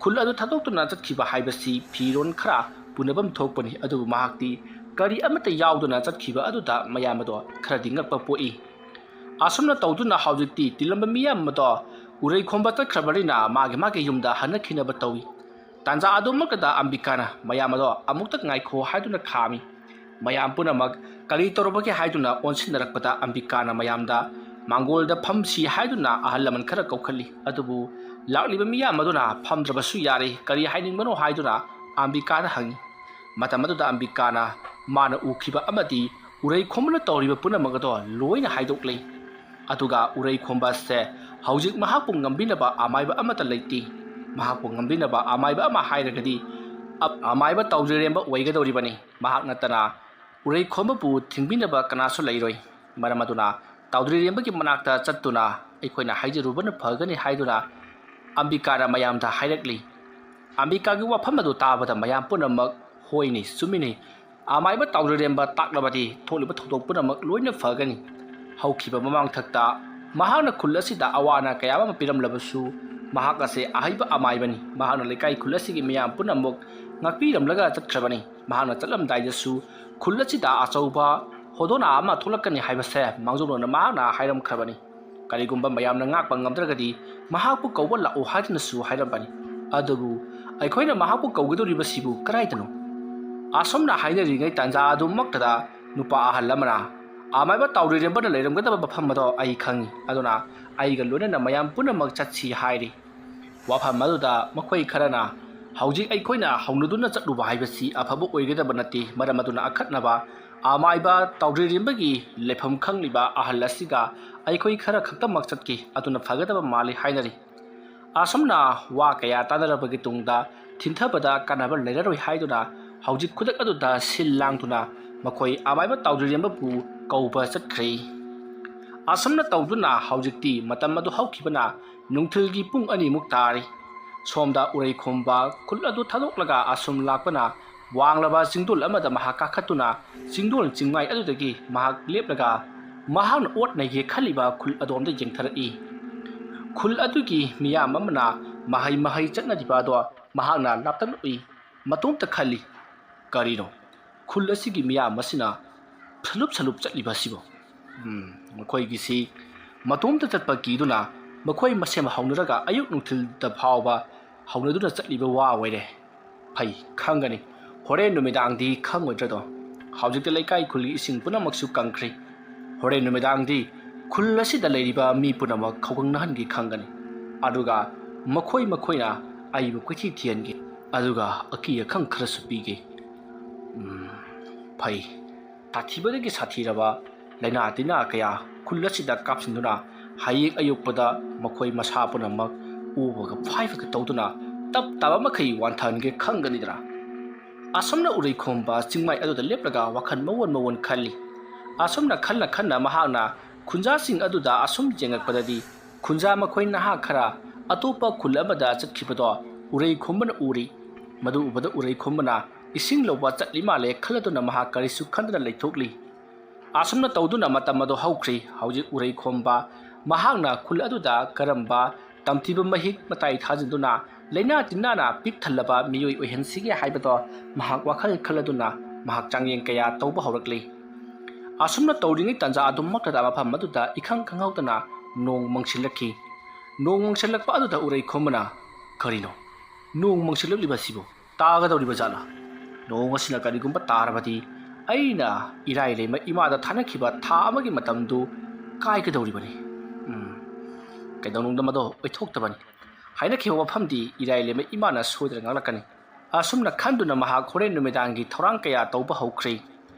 ꯈꯨꯜ ꯑꯗꯨ ꯊꯥꯗꯣꯛꯇꯨꯅ ꯆꯠꯈꯤꯕ ꯍꯥꯏꯕꯁꯤ ꯐꯤꯔꯣꯜ ꯈꯔ ꯄꯨꯅꯐꯝ ꯊꯣꯛꯄꯅꯤ, ꯑꯗꯨꯕꯨ ꯃꯍꯥꯛꯇꯤ ꯀꯔꯤ ꯑꯃꯠꯇ ꯌꯥꯎꯗꯅ ꯆꯠꯈꯤꯕ ꯑꯗꯨꯗ ꯃꯌꯥꯝ ꯑꯗꯣ ꯈꯔꯗꯤ ꯉꯛꯄ ꯄꯣꯛꯏ꯫ ꯑꯁꯨꯝꯅ ꯇꯧꯗꯨꯅ ꯍꯧꯖꯤꯛꯇꯤ ꯇꯤꯜꯂꯝꯕ ꯃꯤꯌꯥꯝ ꯑꯗꯣ ꯎꯔꯩꯈꯣꯝꯕ ꯆꯠꯈ꯭ꯔꯕꯅꯤꯅ ꯃꯥꯒꯤ ꯃꯥꯒꯤ ꯌꯨꯝꯗ ꯍꯟꯅꯈꯤꯅꯕ ꯇꯧꯏ꯫ ꯇꯥꯟꯖꯥ ꯑꯗꯨꯃꯛꯇꯗ ꯑꯝꯕꯤꯀꯥꯅ ꯃꯌꯥꯝ ꯑꯗꯣ ꯑꯃꯨꯛꯇ ꯉꯥꯏꯈꯣ ꯍꯥꯏꯗꯨꯅ ꯈꯥꯝꯃꯤ꯫ ꯃꯌꯥꯝ ꯄꯨꯝꯅꯃꯛ ꯀꯔꯤ ꯇꯧꯔꯕꯒꯦ ꯍꯥꯏꯗꯨꯅ ꯑꯣꯟꯁꯤꯟꯅꯔꯛꯄꯗ ꯑꯝꯕꯤꯀꯥꯅ ꯃꯌꯥꯝꯗ ꯃꯥꯡꯒꯣꯜꯗ ꯐꯝꯁꯤ ꯍꯥꯏꯗꯨꯅ ꯑꯍꯜ ꯂꯃꯟ ꯈꯔ ꯀꯧꯈꯠꯂꯤ꯫ ꯑꯗꯨꯕꯨ ꯂꯥꯛꯂꯤꯕ ꯃꯤꯌꯥꯝ ꯑꯗꯨꯅ ꯐꯝꯗ꯭ꯔꯕꯁꯨ ꯌꯥꯔꯦ, ꯀꯔꯤ ꯍꯥꯏꯅꯤꯡꯕꯅꯣ ꯍꯥꯏꯗꯨꯅ ꯑꯝꯕꯤꯀꯥꯗ ꯍꯪꯉꯤ꯫ ꯃꯇꯝ ꯑꯗꯨꯗ ꯑꯝꯕꯤꯀꯥꯅ ꯃꯥꯅ ꯎꯈꯤꯕ ꯑꯃꯗꯤ ꯎꯔꯩ ꯈꯣꯝꯕꯅ ꯇꯧꯔꯤꯕ ꯄꯨꯝꯅꯃꯛ ꯑꯗꯣ ꯂꯣꯏꯅ ꯍꯥꯏꯗꯣꯛꯂꯤ꯫ ꯑꯗꯨꯒ ꯎꯔꯩ ꯈꯣꯝꯕ ꯑꯁꯦ ꯍꯧꯖꯤꯛ ꯃꯍꯥꯛꯄꯨ ꯉꯝꯕꯤꯅꯕ ꯑꯃꯥꯏꯕ ꯑꯃꯠꯇ ꯂꯩꯇꯦ꯫ ꯃꯍꯥꯛꯄꯨ ꯉꯝꯕꯤꯅꯕ ꯑꯃꯥꯏꯕ ꯑꯃ ꯍꯥꯏꯔꯒꯗꯤ ꯑ-, ꯑꯃꯥꯏꯕ ꯇꯥꯎꯖꯔꯦꯝꯕ ꯑꯣꯏꯒꯗꯧꯔꯤꯕꯅꯤ꯫ ꯃꯍꯥꯛ ꯅꯠꯇꯅ ꯎꯔꯩ ꯈꯣꯝꯕꯕꯨ ꯊꯤꯡꯕꯤꯅꯕ ꯀꯅꯥꯁꯨ ꯂꯩꯔꯣꯏ꯫ ꯃꯔꯝ ꯑꯗꯨꯅ ꯇꯥꯎꯗ꯭ꯔꯤꯔꯦꯝꯕꯒꯤ ꯃꯅꯥꯛꯇ ꯆꯠꯇꯨꯅ ꯑꯩꯈꯣꯏꯅ ꯍꯥꯏꯖꯔꯨꯕꯅ ꯐꯒꯅꯤ ꯍꯥꯏꯗꯨꯅ ꯑꯝꯕꯤꯀꯥꯅ ꯃꯌꯥꯝꯗ ꯍꯥꯏꯔꯛꯂꯤ꯫ ꯑꯝꯕꯤꯀꯥꯒꯤ ꯋꯥꯐꯝ ꯑꯗꯨ ꯇꯥꯕꯗ ꯃꯌꯥꯝ ꯄꯨꯝꯅꯃꯛ ꯍꯣꯏꯅꯤ, ꯆꯨꯝꯃꯤꯅꯤ, ꯑꯃꯥꯏꯕ ꯇꯥꯎꯗ꯭ꯔꯤꯔꯦꯝꯕ ꯇꯥꯛꯂꯕꯗꯤ ꯊꯣꯛꯂꯤꯕ ꯊꯧꯗꯣꯛ ꯄꯨꯝꯅꯃꯛ ꯂꯣꯏꯅ ꯐꯒꯅꯤ꯫ ꯍꯧꯈꯤꯕ ꯃꯃꯥꯡꯊꯛꯇ ꯃꯍꯥꯛꯅ ꯈꯨꯜ ꯑꯁꯤꯗ ꯑꯋꯥ ꯑꯅꯥ ꯀꯌꯥ ꯑꯃ ꯄꯤꯔꯝꯂꯕꯁꯨ ꯃꯍꯥꯛ ꯑꯁꯤ ꯑꯍꯩꯕ ꯑꯃꯥꯏꯕꯅꯤ꯫ ꯃꯍꯥꯛꯅ ꯂꯩꯀꯥꯏ ꯈꯨꯜ ꯑꯁꯤꯒꯤ ꯃꯤꯌꯥꯝ ꯄꯨꯝꯅꯃꯛ ꯉꯥꯛꯄꯤꯔꯝꯂꯒ ꯆꯠꯈ꯭ꯔꯕꯅꯤ꯫ ꯃꯍꯥꯛꯅ ꯆꯠꯂꯝꯗꯥꯏꯗꯁꯨ ꯈꯨꯜ ꯑꯁꯤꯗ ꯑꯆꯧꯕ ꯍꯣꯗꯣꯅꯥ ꯑꯃ ꯊꯣꯛꯂꯛꯀꯅꯤ ꯍꯥꯏꯕꯁꯦ ꯃꯥꯡꯖꯧꯅꯅ ꯃꯍꯥꯛꯅ ꯍꯥꯏꯔꯝꯈ꯭ꯔꯕꯅꯤ꯫ ꯀꯔꯤꯒꯨꯝꯕ ꯃꯌꯥꯝꯅ ꯉꯥꯛꯄ ꯉꯝꯗ꯭ꯔꯒꯗꯤ ꯃꯍꯥꯛꯄꯨ ꯀꯧꯕ ꯂꯥꯛꯎ ꯍꯥꯏꯗꯨꯅꯁꯨ ꯍꯥꯏꯔꯝꯕꯅꯤ꯫ ꯑꯗꯨꯕꯨ ꯑꯩꯈꯣꯏꯅ ꯃꯍꯥꯛꯄꯨ ꯀꯧꯒꯗꯧꯔꯤꯕꯁꯤꯕꯨ ꯀꯗꯥꯏꯗꯅꯣ? ꯑꯁꯨꯝꯅ ꯍꯥꯏꯅꯔꯤꯉꯩ ꯇꯥꯟꯖꯥ ꯑꯗꯨꯃꯛꯇꯗ ꯅꯨꯄꯥ ꯑꯍꯜ ꯑꯃꯅ ꯑꯃꯥꯏꯕ ꯇꯥꯎꯔꯤꯔꯦꯝꯕꯅ ꯂꯩꯔꯝꯒꯗꯕ ꯃꯐꯝ ꯑꯗꯣ ꯑꯩ ꯈꯪꯏ, ꯑꯗꯨꯅ ꯑꯩꯒ ꯂꯣꯏꯅꯅ ꯃꯌꯥꯝ ꯄꯨꯝꯅꯃꯛ ꯆꯠꯁꯤ ꯍꯥꯏꯔꯤ꯫ ꯋꯥꯐꯝ ꯑꯗꯨꯗ ꯃꯈꯣꯏ ꯈꯔꯅ ꯍꯧꯖꯤꯛ ꯑꯩꯈꯣꯏꯅ ꯍꯧꯅꯗꯨꯅ ꯆꯠꯂꯨꯕ ꯍꯥꯏꯕꯁꯤ ꯑꯐꯕ ꯑꯣꯏꯒꯗꯕ ꯅꯠꯇꯦ, ꯃꯔꯝ ꯑꯗꯨꯅ ꯑꯈꯠꯅꯕ ꯑꯃꯥꯏꯕ ꯇꯥꯎꯗ꯭ꯔꯤꯔꯦꯝꯕꯒꯤ ꯂꯩꯐꯝ ꯈꯪꯂꯤꯕ ꯑꯍꯜ ꯑꯁꯤꯒ ꯑꯩꯈꯣꯏ ꯈꯔ ꯈꯛꯇꯃꯛ ꯆꯠꯀꯦ, ꯑꯗꯨꯅ ꯐꯒꯗꯕ ꯃꯥꯜꯂꯤ ꯍꯥꯏꯅꯔꯤ꯫ ꯑꯁꯨꯝꯅ ꯋꯥ ꯀꯌꯥ ꯇꯥꯅꯔꯕꯒꯤ ꯇꯨꯡꯗ ꯊꯤꯟꯊꯕꯗ ꯀꯥꯟꯅꯕ ꯂꯩꯔꯔꯣꯏ ꯍꯥꯏꯗꯨꯅ ꯍꯧꯖꯤꯛ ꯈꯨꯗꯛ ꯑꯗꯨꯗ ꯁꯤꯜ ꯂꯥꯡꯗꯨꯅ ꯃꯈꯣꯏ ꯑꯃꯥꯏꯕ ꯇꯥꯎꯗ꯭ꯔꯤꯔꯦꯝꯕꯕꯨ ꯀꯧꯕ ꯆꯠꯈ꯭ꯔꯦ꯫ ꯑꯁꯨꯝꯅ ꯇꯧꯗꯨꯅ ꯍꯧꯖꯤꯛꯇꯤ ꯃꯇꯝ ꯑꯗꯨ ꯍꯧꯈꯤꯕꯅ ꯅꯨꯡꯊꯤꯜꯒꯤ ꯄꯨꯡ ꯑꯅꯤꯃꯨꯛ ꯇꯥꯔꯤ꯫ ꯁꯣꯝꯗ ꯎꯔꯩꯈꯣꯝꯕ ꯈꯨꯜ ꯑꯗꯨ ꯊꯥꯗꯣꯛꯂꯒ ꯑꯁꯨꯝ ꯂꯥꯛꯄꯅ ꯋꯥꯡꯂꯕ ꯆꯤꯡꯗꯣꯜ ꯑꯃꯗ ꯃꯍꯥꯛ ꯀꯥꯈꯠꯇꯨꯅ ꯆꯤꯡꯗꯣꯜ ꯆꯤꯡꯃꯥꯏ ꯑꯗꯨꯗꯒꯤ ꯃꯍꯥꯛ ꯂꯦꯞꯂꯒ ꯃꯍꯥꯛꯅ ꯑꯣꯠ ꯅꯩꯒꯦ ꯈꯜꯂꯤꯕ ꯈꯨꯜ ꯑꯗꯣꯝꯗ ꯌꯦꯡꯊꯔꯛꯏ꯫ ꯈꯨꯜ ꯑꯗꯨꯒꯤ ꯃꯤꯌꯥꯝ ꯑꯃꯅ ꯃꯍꯩ ꯃꯍꯩ ꯆꯠꯅꯔꯤꯕ ꯑꯗꯣ ꯃꯍꯥꯛꯅ ꯂꯥꯞꯇꯛꯅ ꯎꯏ꯫ ꯃꯇꯣꯝꯇ ꯈꯜꯂꯤ, "ꯀꯔꯤꯅꯣ? ꯈꯨꯜ ꯑꯁꯤꯒꯤ ꯃꯤꯌꯥꯝ ꯑꯁꯤꯅ ꯁꯂꯨꯞ ꯁꯂꯨꯞ ꯆꯠꯂꯤꯕ ꯑꯁꯤꯕꯨ?" ꯎꯝ, ꯃꯈꯣꯏꯒꯤꯁꯤ ꯃꯇꯣꯝꯇ ꯆꯠꯄ ꯀꯤꯗꯨꯅ ꯃꯈꯣꯏ ꯃꯁꯦꯟ ꯍꯧꯅꯔꯒ ꯑꯌꯨꯛ ꯅꯨꯡꯊꯤꯜꯗ ꯐꯥꯎꯕ ꯍꯧꯅꯗꯨꯅ ꯆꯠꯂꯤꯕ ꯋꯥ ꯑꯣꯏꯔꯦ꯫ ꯐꯩ, ꯈꯪꯒꯅꯤ꯫ ꯍꯣꯔꯦꯟ ꯅꯨꯃꯤꯗꯥꯡꯗꯤ ꯈꯪꯉꯣꯏꯗ꯭ꯔꯗꯣ? ꯍꯧꯖꯤꯛꯇꯤ ꯂꯩꯀꯥꯏ ꯈꯨꯜꯒꯤ ꯏꯁꯤꯡ ꯄꯨꯝꯅꯃꯛꯁꯨ ꯀꯪꯈ꯭ꯔꯦ꯫ ꯍꯣꯔꯦꯟ ꯅꯨꯃꯤꯗꯥꯡꯗꯤ ꯈꯨꯜ ꯑꯁꯤꯗ ꯂꯩꯔꯤꯕ ꯃꯤ ꯄꯨꯝꯅꯃꯛ ꯈꯧꯒꯪꯅꯍꯟꯒꯦ ꯈꯪꯒꯅꯤ꯫ ꯑꯗꯨꯒ ꯃꯈꯣꯏ ꯃꯈꯣꯏꯅ ꯑꯩꯕꯨ ꯀꯣꯏꯊꯤ ꯊꯤꯍꯟꯒꯦ꯫ ꯑꯗꯨꯒ ꯑꯀꯤ ꯑꯈꯪ ꯈꯔꯁꯨ ꯄꯤꯒꯦ꯫ ꯎꯝ, ꯐꯩ꯫ ꯁꯥꯊꯤꯕꯗꯒꯤ ꯁꯥꯊꯤꯔꯕ ꯂꯥꯏꯅꯥ ꯇꯤꯟꯅꯥ ꯀꯌꯥ ꯈꯨꯜ ꯑꯁꯤꯗ ꯀꯥꯞꯁꯤꯟꯗꯨꯅ ꯍꯌꯦꯡ ꯑꯌꯨꯛꯄꯗ ꯃꯈꯣꯏ ꯃꯁꯥ ꯄꯨꯝꯅꯃꯛ ꯑꯣꯕꯒ ꯐꯥꯏꯕꯒ ꯇꯧꯗꯨꯅ ꯇꯞ ꯇꯥꯕ ꯃꯈꯩ ꯋꯥꯟꯊꯍꯟꯒꯦ ꯈꯪꯒꯅꯤꯗꯅ꯫ ꯑꯁꯨꯝꯅ ꯎꯔꯩꯈꯣꯝꯕ ꯆꯤꯡꯃꯥꯏ ꯑꯗꯨꯗ ꯂꯦꯞꯂꯒ ꯋꯥꯈꯜ ꯃꯑꯣꯟ ꯃꯑꯣꯟ ꯈꯜꯂꯤ꯫ ꯑꯁꯨꯝꯅ ꯈꯟꯅ ꯈꯟꯅ ꯃꯍꯥꯛꯅ ꯈꯨꯟꯖꯥꯁꯤꯡ ꯑꯗꯨꯗ ꯑꯁꯨꯝ ꯌꯦꯡꯉꯛꯄꯗꯗꯤ ꯈꯨꯟꯖꯥ ꯃꯈꯣꯏ ꯅꯍꯥ ꯈꯔ ꯑꯇꯣꯞꯄ ꯈꯨꯜ ꯑꯃꯗ ꯆꯠꯈꯤꯕꯗꯣ ꯎꯔꯩꯈꯣꯝꯕꯅ ꯎꯔꯤ꯫ ꯃꯗꯨ ꯎꯕꯗ ꯎꯔꯩꯈꯣꯝꯕꯅ ꯏꯁꯤꯡ ꯂꯧꯕ ꯆꯠꯂꯤ ꯃꯥꯜꯂꯦ ꯈꯜꯂꯗꯨꯅ ꯃꯍꯥꯛ ꯀꯔꯤꯁꯨ ꯈꯟꯗꯅ ꯂꯩꯊꯣꯛꯂꯤ꯫ ꯑꯁꯨꯝꯅ ꯇꯧꯗꯨꯅ ꯃꯇꯝ ꯑꯗꯨ ꯍꯧꯈ꯭ꯔꯤ꯫ ꯍꯧꯖꯤꯛ ꯎꯔꯩꯈꯣꯝꯕ ꯃꯍꯥꯛꯅ ꯈꯨꯜ ꯑꯗꯨꯗ ꯀꯔꯝꯕ ꯇꯝꯊꯤꯕ ꯃꯍꯤꯛ ꯃꯇꯥꯏ ꯊꯥꯖꯤꯟꯗꯨꯅ ꯂꯥꯏꯅꯥ ꯇꯤꯟꯅꯥꯅ ꯄꯤꯛ ꯊꯜꯂꯕ ꯃꯤꯑꯣꯏ ꯑꯣꯏꯍꯟꯁꯤꯒꯦ ꯍꯥꯏꯕꯗꯣ ꯃꯍꯥꯛ ꯋꯥꯈꯜ ꯈꯜꯂꯗꯨꯅ ꯃꯍꯥꯛ ꯆꯥꯡꯌꯦꯡ ꯀꯌꯥ ꯇꯧꯕ ꯍꯧꯔꯛꯂꯤ꯫ ꯑꯁꯨꯝꯅ ꯇꯧꯔꯤꯉꯩ ꯇꯥꯟꯖꯥ ꯑꯗꯨꯃꯛꯇꯗ ꯃꯐꯝ ꯑꯗꯨꯗ ꯏꯈꯪ ꯈꯪꯍꯧꯗꯅ ꯅꯣꯡ ꯃꯪꯁꯤꯜꯂꯛꯈꯤ꯫ ꯅꯣꯡ ꯃꯪꯁꯤꯜꯂꯛꯄ ꯑꯗꯨꯗ ꯎꯔꯩꯈꯣꯝꯕꯅ, "ꯀꯔꯤꯅꯣ? ꯅꯣꯡ ꯃꯪꯁꯤꯜꯂꯛꯂꯤꯕ ꯑꯁꯤꯕꯨ? ꯇꯥꯒꯗꯧꯔꯤꯕ ꯖꯥꯠꯂꯥ? ꯅꯣꯡ ꯑꯁꯤꯅ ꯀꯔꯤꯒꯨꯝꯕ ꯇꯥꯔꯕꯗꯤ ꯑꯩꯅ ꯏꯔꯥꯏ ꯂꯩꯃ ꯏꯃꯥꯗ ꯊꯥꯅꯈꯤꯕ ꯊꯥ ꯑꯃꯒꯤ ꯃꯇꯝꯗꯨ ꯀꯥꯏꯒꯗꯧꯔꯤꯕꯅꯤ꯫ ꯎꯝ, ꯀꯩꯗꯧꯅꯨꯡꯗ ꯃꯗꯣ ꯑꯣꯏꯊꯣꯛꯇꯕꯅꯤ꯫ ꯍꯥꯏꯅꯈꯤꯕ ꯋꯥꯐꯝꯗꯤ ꯏꯔꯥꯏ ꯂꯩꯃ ꯏꯃꯥꯅ ꯁꯣꯏꯗꯅ ꯉꯥꯛꯂꯛꯀꯅꯤ"꯫ ꯑꯁꯨꯝꯅ ꯈꯟꯗꯨꯅ ꯃꯍꯥꯛ ꯍꯣꯔꯦꯟ ꯅꯨꯃꯤꯗꯥꯡꯒꯤ ꯊꯧꯔꯥꯡ ꯀꯌꯥ ꯇꯧꯕ ꯍꯧꯈ꯭ꯔꯦ꯫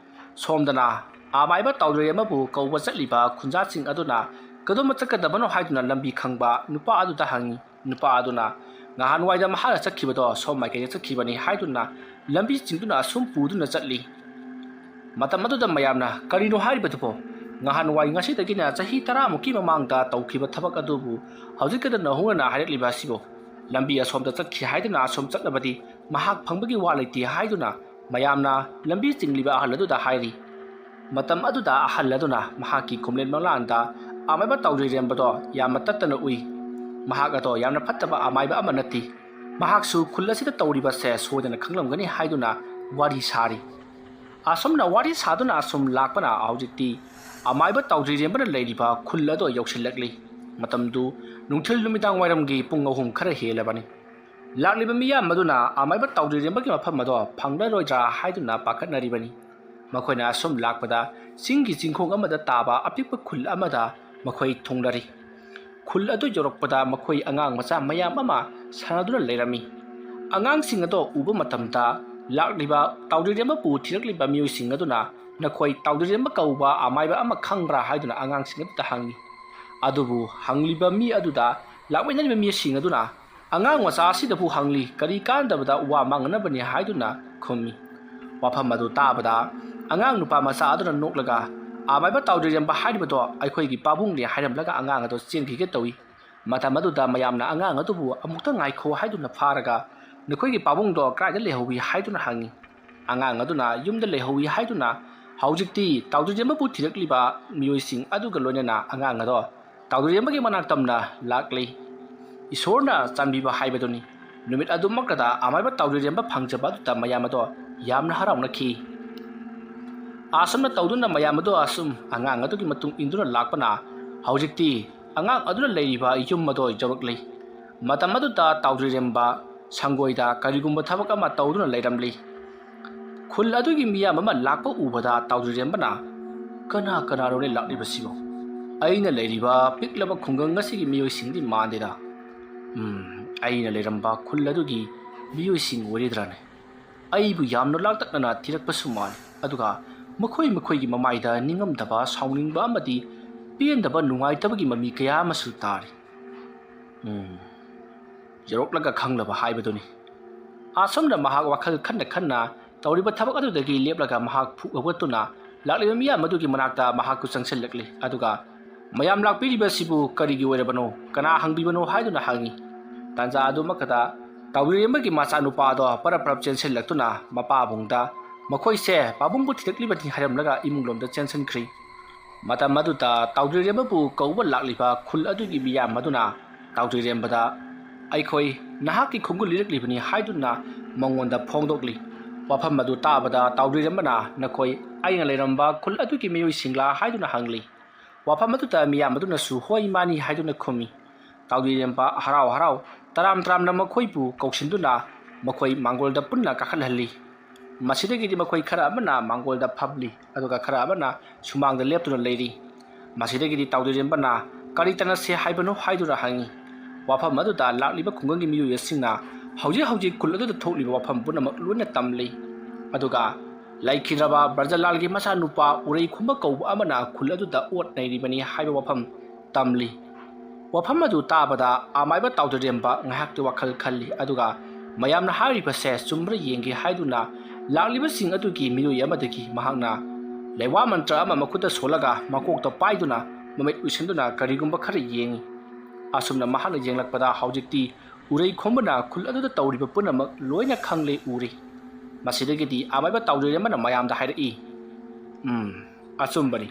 ꯁꯣꯝꯗꯅ ꯑꯃꯥꯏꯕ ꯇꯥꯎꯗ꯭ꯔꯤ ꯑꯃꯕꯨ ꯀꯧꯕ ꯆꯠꯂꯤꯕ ꯈꯨꯟꯖꯥꯁꯤꯡ ꯑꯗꯨꯅ ꯀꯗꯣꯝꯗ ꯆꯠꯀꯗꯕꯅꯣ ꯍꯥꯏꯗꯨꯅ ꯂꯝꯕꯤ ꯈꯪꯕ ꯅꯨꯄꯥ ꯑꯗꯨꯗ ꯍꯪꯉꯤ꯫ ꯅꯨꯄꯥ ꯑꯗꯨꯅ ꯉꯍꯥꯟꯋꯥꯏꯗ ꯃꯍꯥꯛꯅ ꯆꯠꯈꯤꯕꯗꯣ ꯑꯁꯣꯝ ꯃꯥꯏꯀꯩꯗ ꯆꯠꯈꯤꯕꯅꯤ ꯍꯥꯏꯗꯨꯅ ꯂꯝꯕꯤ ꯆꯤꯡꯗꯨꯅ ꯑꯁꯨꯝ ꯄꯨꯗꯨꯅ ꯆꯠꯂꯤ꯫ ꯃꯇꯝ ꯑꯗꯨꯗ ꯃꯌꯥꯝꯅ, "ꯀꯔꯤꯅꯣ ꯍꯥꯏꯔꯤꯕꯗꯨꯕꯣ? ꯉꯍꯥꯟꯋꯥꯏ ꯉꯁꯤꯗꯒꯤꯅ ꯆꯍꯤ ꯇꯔꯥꯃꯨꯛꯀꯤ ꯃꯃꯥꯡꯗ ꯇꯧꯈꯤꯕ ꯊꯕꯛ ꯑꯗꯨꯕꯨ ꯍꯧꯖꯤꯛꯀꯗ ꯅꯧꯍꯧꯅꯅ ꯍꯥꯏꯔꯛꯂꯤꯕ ꯑꯁꯤꯕꯨ? ꯂꯝꯕꯤ ꯑꯁꯣꯝꯗ ꯆꯠꯈꯤ ꯍꯥꯏꯗꯨꯅ ꯑꯁꯣꯝ ꯆꯠꯂꯕꯗꯤ ꯃꯍꯥꯛ ꯐꯪꯕꯒꯤ ꯋꯥ ꯂꯩꯇꯦ" ꯍꯥꯏꯗꯨꯅ ꯃꯌꯥꯝꯅ ꯂꯝꯕꯤ ꯆꯤꯡꯂꯤꯕ ꯑꯍꯜ ꯑꯗꯨꯗ ꯍꯥꯏꯔꯤ꯫ ꯃꯇꯝ ꯑꯗꯨꯗ ꯑꯍꯜ ꯑꯗꯨꯅ ꯃꯍꯥꯛꯀꯤ ꯈꯨꯝꯂꯦꯟ ꯃꯪꯂꯥꯟꯗ ꯑꯃꯥꯏꯕ ꯇꯥꯎꯗ꯭ꯔꯤꯔꯦꯝꯕꯗꯣ ꯌꯥꯝꯅ ꯇꯠꯇꯅ ꯎꯏ꯫ ꯃꯍꯥꯛ ꯑꯗꯣ ꯌꯥꯝꯅ ꯐꯠꯇꯕ ꯑꯃꯥꯏꯕ ꯑꯃ ꯅꯠꯇꯦ꯫ ꯃꯍꯥꯛꯁꯨ ꯈꯨꯜ ꯑꯁꯤꯗ ꯇꯧꯔꯤꯕꯁꯦ ꯁꯣꯏꯗꯅ ꯈꯪꯂꯝꯒꯅꯤ ꯍꯥꯏꯗꯨꯅ ꯋꯥꯔꯤ ꯁꯥꯔꯤ꯫ ꯑꯁꯨꯝꯅ ꯋꯥꯔꯤ ꯁꯥꯗꯨꯅ ꯑꯁꯨꯝ ꯂꯥꯛꯄꯅ ꯍꯧꯖꯤꯛꯇꯤ ꯑꯃꯥꯏꯕ ꯇꯥꯎꯗ꯭ꯔꯤꯔꯦꯝꯕꯅ ꯂꯩꯔꯤꯕ ꯈꯨꯜ ꯑꯗꯣ ꯌꯧꯁꯤꯜꯂꯛꯂꯤ꯫ ꯃꯇꯝꯗꯨ ꯅꯨꯡꯊꯤꯜ ꯅꯨꯃꯤꯗꯥꯡ ꯋꯥꯏꯔꯝꯒꯤ ꯄꯨꯡ ꯑꯍꯨꯝ ꯈꯔ ꯍꯦꯜꯂꯕꯅꯤ꯫ ꯂꯥꯛꯂꯤꯕ ꯃꯤꯌꯥꯝ ꯑꯗꯨꯅ ꯑꯃꯥꯏꯕ ꯇꯥꯎꯗ꯭ꯔꯤꯔꯦꯝꯕꯒꯤ ꯃꯐꯝ ꯑꯗꯣ ꯐꯪꯂꯔꯣꯏꯗ꯭ꯔꯥ ꯍꯥꯏꯗꯨꯅ ꯄꯥꯈꯠꯅꯔꯤꯕꯅꯤ꯫ ꯃꯈꯣꯏꯅ ꯑꯁꯨꯝ ꯂꯥꯛꯄꯗ ꯆꯤꯡꯒꯤ ꯆꯤꯡꯈꯣꯡ ꯑꯃꯗ ꯇꯥꯕ ꯑꯄꯤꯛꯄ ꯈꯨꯜ ꯑꯃꯗ ꯃꯈꯣꯏ ꯊꯨꯡꯂꯔꯤ꯫ ꯈꯨꯜ ꯑꯗꯨ ꯌꯧꯔꯛꯄꯗ ꯃꯈꯣꯏ ꯑꯉꯥꯡ ꯃꯆꯥ ꯃꯌꯥꯝ ꯑꯃ ꯁꯥꯟꯅꯗꯨꯅ ꯂꯩꯔꯝꯃꯤ꯫ ꯑꯉꯥꯡꯁꯤꯡ ꯑꯗꯣ ꯎꯕ ꯃꯇꯝꯗ ꯂꯥꯛꯂꯤꯕ ꯇꯥꯎꯗ꯭ꯔꯤꯔꯦꯝꯕꯕꯨ ꯊꯤꯔꯛꯂꯤꯕ ꯃꯤꯑꯣꯏꯁꯤꯡ ꯑꯗꯨꯅ, "ꯅꯈꯣꯏ ꯇꯥꯎꯗ꯭ꯔꯤꯔꯦꯝꯕ ꯀꯧꯕ ꯑꯃꯥꯏꯕ ꯑꯃ ꯈꯪꯕ꯭ꯔꯥ?" ꯍꯥꯏꯗꯨꯅ ꯑꯉꯥꯡꯁꯤꯡ ꯑꯗꯨꯗ ꯍꯪꯉꯤ꯫ ꯑꯗꯨꯕꯨ ꯍꯪꯂꯤꯕ ꯃꯤ ꯑꯗꯨꯗ ꯂꯥꯛꯃꯤꯟꯅꯔꯤꯕ ꯃꯤꯁꯤꯡ ꯑꯗꯨꯅ, "ꯑꯉꯥꯡ ꯃꯆꯥ ꯑꯁꯤꯗꯕꯨ ꯍꯪꯂꯤ, ꯀꯔꯤ ꯀꯥꯟꯗꯕꯗ ꯋꯥ ꯃꯥꯡꯅꯅꯕꯅꯤ?" ꯍꯥꯏꯗꯨꯅ ꯈꯨꯝꯃꯤ꯫ ꯋꯥꯐꯝ ꯑꯗꯨ ꯇꯥꯕꯗ ꯑꯉꯥꯡ ꯅꯨꯄꯥ ꯃꯆꯥ ꯑꯗꯨꯅ ꯅꯣꯛꯂꯒ, "ꯑꯃꯥꯏꯕ ꯇꯥꯎꯗ꯭ꯔꯤꯔꯦꯝꯕ ꯍꯥꯏꯔꯤꯕꯗꯣ ꯑꯩꯈꯣꯏꯒꯤ ꯄꯥꯕꯨꯡꯅꯤ" ꯍꯥꯏꯔꯝꯂꯒ ꯑꯉꯥꯡ ꯑꯗꯨ ꯆꯦꯟꯈꯤꯒꯦ ꯇꯧꯏ꯫ ꯃꯇꯝ ꯑꯗꯨꯗ ꯃꯌꯥꯝꯅ ꯑꯉꯥꯡ ꯑꯗꯨꯕꯨ "ꯑꯃꯨꯛꯇ ꯉꯥꯏꯈꯣ" ꯍꯥꯏꯗꯨꯅ ꯐꯥꯔꯒ, "ꯅꯈꯣꯏꯒꯤ ꯄꯥꯕꯨꯡꯗꯣ ꯀꯗꯥꯏꯗ ꯂꯩꯍꯧꯋꯤ?" ꯍꯥꯏꯗꯨꯅ ꯍꯪꯉꯤ꯫ ꯑꯉꯥꯡ ꯑꯗꯨꯅ ꯌꯨꯝꯗ ꯂꯩꯍꯧꯋꯤ ꯍꯥꯏꯗꯨꯅ, ꯍꯧꯖꯤꯛꯇꯤ ꯇꯥꯎꯗ꯭ꯔꯤꯔꯦꯝꯕꯕꯨ ꯊꯤꯔꯛꯂꯤꯕ ꯃꯤꯑꯣꯏꯁꯤꯡ ꯑꯗꯨꯒ ꯂꯣꯏꯅꯅ ꯑꯉꯥꯡ ꯑꯗꯣ ꯇꯥꯎꯗ꯭ꯔꯤꯔꯦꯝꯕꯒꯤ ꯃꯅꯥꯛ ꯇꯝꯅ ꯂꯥꯛꯂꯤ꯫ ꯏꯁꯣꯔꯅ ꯆꯥꯟꯕꯤꯕ ꯍꯥꯏꯕꯗꯨꯅꯤ꯫ ꯅꯨꯃꯤꯠ ꯑꯗꯨꯃꯛꯇꯗ ꯑꯃꯥꯏꯕ ꯇꯥꯎꯗ꯭ꯔꯤꯔꯦꯝꯕ ꯐꯪꯖꯕ ꯑꯗꯨꯗ ꯃꯌꯥꯝ ꯑꯗꯣ ꯌꯥꯝꯅ ꯍꯔꯥꯎꯅꯈꯤ꯫ ꯑꯁꯨꯝꯅ ꯇꯧꯗꯨꯅ ꯃꯌꯥꯝ ꯑꯗꯣ ꯑꯁꯨꯝ ꯑꯉꯥꯡ ꯑꯗꯨꯒꯤ ꯃꯇꯨꯡ ꯏꯟꯗꯨꯅ ꯂꯥꯛꯄꯅ ꯍꯧꯖꯤꯛꯇꯤ ꯑꯉꯥꯡ ꯑꯗꯨꯅ ꯂꯩꯔꯤꯕ ꯌꯨꯝ ꯑꯗꯣ ꯌꯧꯔꯛꯂꯤ꯫ ꯃꯇꯝ ꯑꯗꯨꯗ ꯇꯥꯎꯗ꯭ꯔꯤꯔꯦꯝꯕ ꯁꯪꯒꯣꯏꯗ ꯀꯔꯤꯒꯨꯝꯕ ꯊꯕꯛ ꯑꯃ ꯇꯧꯗꯨꯅ ꯂꯩꯔꯝꯂꯤ꯫ ꯈꯨꯜ ꯑꯗꯨꯒꯤ ꯃꯤꯌꯥꯝ ꯑꯃ ꯂꯥꯛꯄ ꯎꯕꯗ ꯇꯥꯎꯗ꯭ꯔꯤꯔꯦꯝꯕꯅ, "ꯀꯅꯥ ꯀꯅꯥꯅꯣꯅꯦ ꯂꯥꯛꯂꯤꯕꯁꯤꯕꯣ? ꯑꯩꯅ ꯂꯩꯔꯤꯕ ꯄꯤꯛꯂꯕ ꯈꯨꯡꯒꯪ ꯑꯁꯤꯒꯤ ꯃꯤꯑꯣꯏꯁꯤꯡꯗꯤ ꯃꯥꯟꯗꯦꯗ꯫ ꯎꯝ, ꯑꯩꯅ ꯂꯩꯔꯝꯕ ꯈꯨꯜ ꯑꯗꯨꯒꯤ ꯃꯤꯑꯣꯏꯁꯤꯡ ꯑꯣꯏꯔꯤꯗ꯭ꯔꯥꯅꯦ? ꯑꯩꯕꯨ ꯌꯥꯝꯅ ꯂꯥꯛꯇꯛꯅꯅ ꯊꯤꯔꯛꯄꯁꯨ ꯃꯥꯜꯂꯤ꯫ ꯑꯗꯨꯒ ꯃꯈꯣꯏ ꯃꯈꯣꯏꯒꯤ ꯃꯃꯥꯏꯗ ꯅꯤꯡꯉꯝꯗꯕ, ꯁꯥꯎꯅꯤꯡꯕ ꯑꯃꯗꯤ ꯄꯦꯟꯗꯕ, ꯅꯨꯡꯉꯥꯏꯇꯕꯒꯤ ꯃꯃꯤ ꯀꯌꯥ ꯑꯃꯁꯨ ꯇꯥꯔꯤ꯫ ꯎꯝ, ꯌꯧꯔꯛꯂꯒ ꯈꯪꯂꯕ ꯍꯥꯏꯕꯗꯨꯅꯤ꯫" ꯑꯁꯨꯝꯅ ꯃꯍꯥꯛ ꯋꯥꯈꯜ ꯈꯟꯅ ꯈꯟꯅ ꯇꯧꯔꯤꯕ ꯊꯕꯛ ꯑꯗꯨꯗꯒꯤ ꯂꯦꯞꯂꯒ ꯃꯍꯥꯛ ꯐꯨꯛ ꯍꯧꯒꯠꯇꯨꯅ ꯂꯥꯛꯂꯤꯕ ꯃꯤꯌꯥꯝ ꯑꯗꯨꯒꯤ ꯃꯅꯥꯛꯇ ꯃꯍꯥꯛꯁꯨ ꯆꯪꯁꯤꯜꯂꯛꯂꯤ꯫ ꯑꯗꯨꯒ, "ꯃꯌꯥꯝ ꯂꯥꯛꯄꯤꯔꯤꯕꯁꯤꯕꯨ ꯀꯔꯤꯒꯤ ꯑꯣꯏꯔꯕꯅꯣ? ꯀꯅꯥ ꯍꯪꯕꯤꯕꯅꯣ?" ꯍꯥꯏꯗꯨꯅ ꯍꯪꯉꯤ꯫ ꯇꯥꯟꯖꯥ ꯑꯗꯨꯃꯛꯇꯗ ꯇꯥꯎꯗ꯭ꯔꯤꯔꯦꯝꯕꯒꯤ ꯃꯆꯥꯅꯨꯄꯥ ꯑꯗꯣ ꯄꯔꯞ ꯄꯔꯞ ꯆꯦꯟꯁꯤꯜꯂꯛꯇꯨꯅ ꯃꯄꯥꯕꯨꯡꯗ, "ꯃꯈꯣꯏꯁꯦ ꯄꯥꯕꯨꯡꯕꯨ ꯊꯤꯔꯛꯂꯤꯕꯅꯤ" ꯍꯥꯏꯔꯝꯂꯒ ꯏꯃꯨꯡꯂꯣꯝꯗ ꯆꯦꯟꯁꯤꯟꯈ꯭ꯔꯤ꯫ ꯃꯇꯝ ꯑꯗꯨꯗ ꯇꯥꯎꯗ꯭ꯔꯤꯔꯦꯝꯕꯕꯨ ꯀꯧꯕ ꯂꯥꯛꯂꯤꯕ ꯈꯨꯜ ꯑꯗꯨꯒꯤ ꯃꯤꯌꯥꯝ ꯑꯗꯨꯅ ꯇꯥꯎꯗ꯭ꯔꯤꯔꯦꯝꯕꯗ, "ꯑꯩꯈꯣꯏ ꯅꯍꯥꯛꯀꯤ ꯈꯣꯡꯒꯨꯜ ꯂꯤꯔꯛꯂꯤꯕꯅꯤ" ꯍꯥꯏꯗꯨꯅ ꯃꯉꯣꯟꯗ ꯐꯣꯡꯗꯣꯛꯂꯤ꯫ ꯋꯥꯐꯝ ꯑꯗꯨ ꯇꯥꯕꯗ ꯇꯥꯎꯗ꯭ꯔꯤꯔꯦꯝꯕꯅ, "ꯅꯈꯣꯏ ꯑꯩꯅ ꯂꯩꯔꯝꯕ ꯈꯨꯜ ꯑꯗꯨꯒꯤ ꯃꯤꯑꯣꯏꯁꯤꯡꯂꯥ?" ꯍꯥꯏꯗꯨꯅ ꯍꯪꯂꯤ꯫ ꯋꯥꯐꯝ ꯑꯗꯨꯗ ꯃꯤꯌꯥꯝ ꯑꯗꯨꯅꯁꯨ "ꯍꯣꯏ, ꯃꯥꯅꯤ" ꯍꯥꯏꯗꯨꯅ ꯈꯨꯝꯃꯤ꯫ ꯇꯥꯎꯗ꯭ꯔꯤꯔꯦꯝꯕ ꯍꯔꯥꯎ ꯍꯔꯥꯎ ꯇꯔꯥꯝ ꯇꯔꯥꯝꯅ ꯃꯈꯣꯏꯕꯨ ꯀꯧꯁꯤꯟꯗꯨꯅ ꯃꯈꯣꯏ ꯃꯥꯡꯒꯣꯜꯗ ꯄꯨꯟꯅ ꯀꯥꯈꯠꯍꯜꯂꯤ꯫ ꯃꯁꯤꯗꯒꯤꯗꯤ ꯃꯈꯣꯏ ꯈꯔ ꯑꯃꯅ ꯃꯥꯡꯒꯣꯜꯗ ꯐꯝꯂꯤ, ꯑꯗꯨꯒ ꯈꯔ ꯑꯃꯅ ꯁꯨꯃꯥꯡꯗ ꯂꯦꯞꯇꯨꯅ ꯂꯩꯔꯤ꯫ ꯃꯁꯤꯗꯒꯤꯗꯤ ꯇꯥꯎꯗꯣꯏꯔꯦꯝꯕꯅ "ꯀꯔꯤ ꯇꯅꯁꯦ ꯍꯥꯏꯕꯅꯣ?" ꯍꯥꯏꯗꯨꯅ ꯍꯪꯉꯤ꯫ ꯋꯥꯐꯝ ꯑꯗꯨꯗ ꯂꯥꯛꯂꯤꯕ ꯈꯨꯡꯒꯪꯒꯤ ꯃꯤꯑꯣꯏꯁꯤꯡꯅ ꯍꯧꯖꯤꯛ ꯍꯧꯖꯤꯛ ꯈꯨꯜ ꯑꯗꯨꯗ ꯊꯣꯛꯂꯤꯕ ꯋꯥꯐꯝ ꯄꯨꯝꯅꯃꯛ ꯂꯣꯏꯅ ꯇꯝꯂꯤ꯫ ꯑꯗꯨꯒ ꯂꯩꯈꯤꯗ꯭ꯔꯕ ꯕ꯭ꯔꯖꯂꯥꯜꯒꯤ ꯃꯆꯥꯅꯨꯄꯥ ꯎꯔꯩꯈꯣꯝꯕ ꯀꯧꯕ ꯑꯃꯅ ꯈꯨꯜ ꯑꯗꯨꯗ ꯑꯣꯠ ꯅꯩꯔꯤꯕꯅꯤ ꯍꯥꯏꯕ ꯋꯥꯐꯝ ꯇꯝꯂꯤ꯫ ꯋꯥꯐꯝ ꯑꯗꯨ ꯇꯥꯕꯗ ꯑꯃꯥꯏꯕ ꯇꯥꯎꯗꯔꯦꯝꯕ ꯉꯥꯏꯍꯥꯛꯇꯤ ꯋꯥꯈꯜ ꯈꯜꯂꯤ, ꯑꯗꯨꯒ ꯃꯌꯥꯝꯅ ꯍꯥꯏꯔꯤꯕꯁꯦ ꯆꯨꯝꯕ꯭ꯔꯥ ꯌꯦꯡꯒꯦ ꯍꯥꯏꯗꯨꯅ ꯂꯥꯛꯂꯤꯕꯁꯤꯡ ꯑꯗꯨꯒꯤ ꯃꯤꯑꯣꯏ ꯑꯃꯗꯒꯤ ꯃꯍꯥꯛꯅ ꯂꯩꯋꯥ ꯃꯟꯇ꯭ꯔ ꯑꯃ ꯃꯈꯨꯠꯇ ꯁꯣꯜꯂꯒ ꯃꯀꯣꯛꯇ ꯄꯥꯏꯗꯨꯅ ꯃꯃꯤꯠ ꯎꯏꯁꯤꯟꯗꯨꯅ ꯀꯔꯤꯒꯨꯝꯕ ꯈꯔ ꯌꯦꯡꯉꯤ꯫ ꯑꯁꯨꯝꯅ ꯃꯍꯥꯛꯅ ꯌꯦꯡꯂꯛꯄꯗ ꯍꯧꯖꯤꯛꯇꯤ ꯎꯔꯩꯈꯣꯝꯕꯅ ꯈꯨꯜ ꯑꯗꯨꯗ ꯇꯧꯔꯤꯕ ꯄꯨꯝꯅꯃꯛ ꯂꯣꯏꯅ ꯈꯪꯂꯦ, ꯎꯔꯦ꯫ ꯃꯁꯤꯗꯒꯤꯗꯤ ꯑꯃꯥꯏꯕ ꯇꯥꯎꯗꯔꯦꯝꯕꯅ ꯃꯌꯥꯝꯗ ꯍꯥꯏꯔꯛꯏ, "ꯎꯝ, ꯑꯆꯨꯝꯕꯅꯤ꯫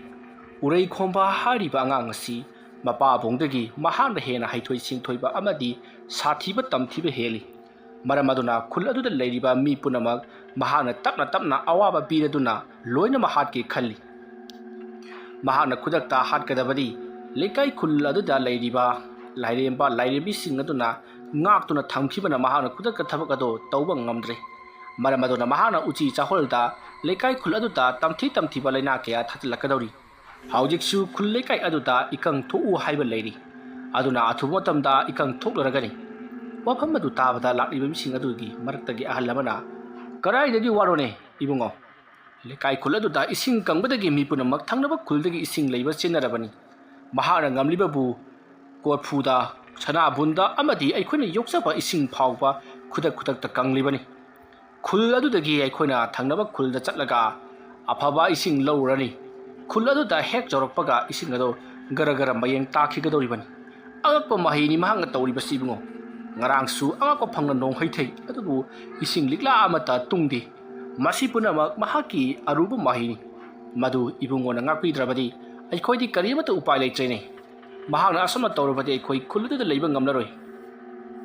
ꯎꯔꯩꯈꯣꯝꯕ ꯍꯥꯏꯔꯤꯕ ꯑꯉꯥꯡ ꯑꯁꯤ ꯃꯄꯥꯕꯨꯡꯗꯒꯤ ꯃꯍꯥꯛꯅ ꯍꯦꯟꯅ ꯍꯩꯊꯣꯏ ꯁꯤꯡꯊꯣꯏꯕ ꯑꯃꯗꯤ ꯁꯥꯊꯤꯕ ꯇꯝꯊꯤꯕ ꯍꯦꯜꯂꯤ꯫ ꯃꯔꯝ ꯑꯗꯨꯅ ꯈꯨꯜ ꯑꯗꯨꯗ ꯂꯩꯔꯤꯕ ꯃꯤ ꯄꯨꯝꯅꯃꯛ ꯃꯍꯥꯛꯅ ꯇꯞꯅ ꯇꯞꯅ ꯑꯋꯥꯕ ꯄꯤꯔꯗꯨꯅ ꯂꯣꯏꯅꯃꯛ ꯍꯥꯠꯀꯦ ꯈꯜꯂꯤ꯫ ꯃꯍꯥꯛꯅ ꯈꯨꯗꯛꯇ ꯍꯥꯠꯀꯗꯕꯗꯤ ꯂꯩꯀꯥꯏ ꯈꯨꯜ ꯑꯗꯨꯗ ꯂꯩꯔꯤꯕ ꯂꯥꯏꯔꯦꯝꯕ ꯂꯥꯏꯔꯦꯝꯕꯤꯁꯤꯡ ꯑꯗꯨꯅ ꯉꯥꯛꯇꯨꯅ ꯊꯝꯈꯤꯕꯅ ꯃꯍꯥꯛꯅ ꯈꯨꯗꯛꯇ ꯊꯕꯛ ꯑꯗꯨ ꯇꯧꯕ ꯉꯝꯗ꯭ꯔꯦ꯫ ꯃꯔꯝ ꯑꯗꯨꯅ ꯃꯍꯥꯛꯅ ꯎꯆꯤ ꯆꯥꯍꯣꯜꯗ ꯂꯩꯀꯥꯏ ꯈꯨꯜ ꯑꯗꯨꯗ ꯇꯝꯊꯤ ꯇꯝꯊꯤꯕ ꯂꯩꯅꯥ ꯀꯌꯥ ꯊꯥꯖꯤꯜꯂꯛꯀꯗꯧꯔꯤ꯫ ꯍꯧꯖꯤꯛꯁꯨ ꯈꯨꯜ ꯂꯩꯀꯥꯏ ꯑꯗꯨꯗ ꯏꯀꯪ ꯊꯣꯛꯎ ꯍꯥꯏꯕ ꯂꯩꯔꯤ꯫ ꯑꯗꯨꯅ ꯑꯊꯨꯕ ꯃꯇꯝꯗ ꯏꯀꯪ ꯊꯣꯛꯂꯔꯒꯅꯤ꯫" ꯋꯥꯐꯝ ꯑꯗꯨ ꯇꯥꯕꯗ ꯂꯥꯛꯂꯤꯕ ꯃꯤꯁꯤꯡ ꯑꯗꯨꯒꯤ ꯃꯔꯛꯇꯒꯤ ꯑꯍꯜ ꯑꯃꯅ, "ꯀꯗꯥꯏꯗꯒꯤ ꯋꯥꯔꯣꯅꯦ, ꯏꯕꯨꯡꯉꯣ? ꯂꯩꯀꯥꯏ ꯈꯨꯜ ꯑꯗꯨꯗ ꯏꯁꯤꯡ ꯀꯪꯕꯗꯒꯤ ꯃꯤ ꯄꯨꯝꯅꯃꯛ ꯊꯛꯅꯕ ꯈꯨꯜꯗꯒꯤ ꯏꯁꯤꯡ ꯂꯩꯕ ꯆꯦꯟꯅꯔꯕꯅꯤ꯫ ꯃꯍꯥꯛꯅ ꯉꯝꯂꯤꯕꯕꯨ ꯀꯣꯔꯐꯨꯗ, ꯁꯅꯥꯕꯨꯟꯗ ꯑꯃꯗꯤ ꯑꯩꯈꯣꯏꯅ ꯌꯣꯛꯆꯕ ꯏꯁꯤꯡ ꯐꯥꯎꯕ ꯈꯨꯗꯛ ꯈꯨꯗꯛꯇ ꯀꯪꯂꯤꯕꯅꯤ꯫ ꯈꯨꯜ ꯑꯗꯨꯗꯒꯤ ꯑꯩꯈꯣꯏꯅ ꯊꯪꯅꯕ ꯈꯨꯜꯗ ꯆꯠꯂꯒ ꯑꯐꯕ ꯏꯁꯤꯡ ꯂꯧꯔꯨꯔꯅꯤ꯫ ꯈꯨꯜ ꯑꯗꯨꯗ ꯍꯦꯛ ꯌꯧꯔꯛꯄꯒ ꯏꯁꯤꯡ ꯑꯗꯨ ꯒꯔ ꯒꯔ ꯃꯌꯦꯡ ꯇꯥꯈꯤꯒꯗꯧꯔꯤꯕꯅꯤ꯫ ꯑꯉꯛꯄ ꯃꯍꯩꯅꯤ ꯃꯍꯥꯛꯅ ꯇꯧꯔꯤꯕꯁꯤ, ꯏꯕꯨꯡꯉꯣ꯫ ꯉꯔꯥꯡꯁꯨ ꯑꯉꯛꯄ ꯐꯪꯅ ꯅꯣꯡ ꯍꯩꯊꯩ, ꯑꯗꯨꯕꯨ ꯏꯁꯤꯡ ꯂꯤꯛꯂꯥ ꯑꯃꯠꯇ ꯇꯨꯡꯗꯦ꯫ ꯃꯁꯤ ꯄꯨꯝꯅꯃꯛ ꯃꯍꯥꯛꯀꯤ ꯑꯔꯨꯕ ꯃꯍꯩꯅꯤ꯫ ꯃꯗꯨ ꯏꯕꯨꯡꯉꯣꯅ ꯉꯥꯛꯄꯤꯗ꯭ꯔꯕꯗꯤ ꯑꯩꯈꯣꯏꯗꯤ ꯀꯔꯤꯃꯠꯇ ꯎꯄꯥꯏ ꯂꯩꯇ꯭ꯔꯦꯅꯦ꯫ ꯃꯍꯥꯛꯅ ꯑꯁꯨꯝꯅ ꯇꯧꯔꯕꯗꯤ ꯑꯩꯈꯣꯏ ꯈꯨꯜ ꯑꯗꯨꯗ ꯂꯩꯕ ꯉꯝꯂꯔꯣꯏ꯫"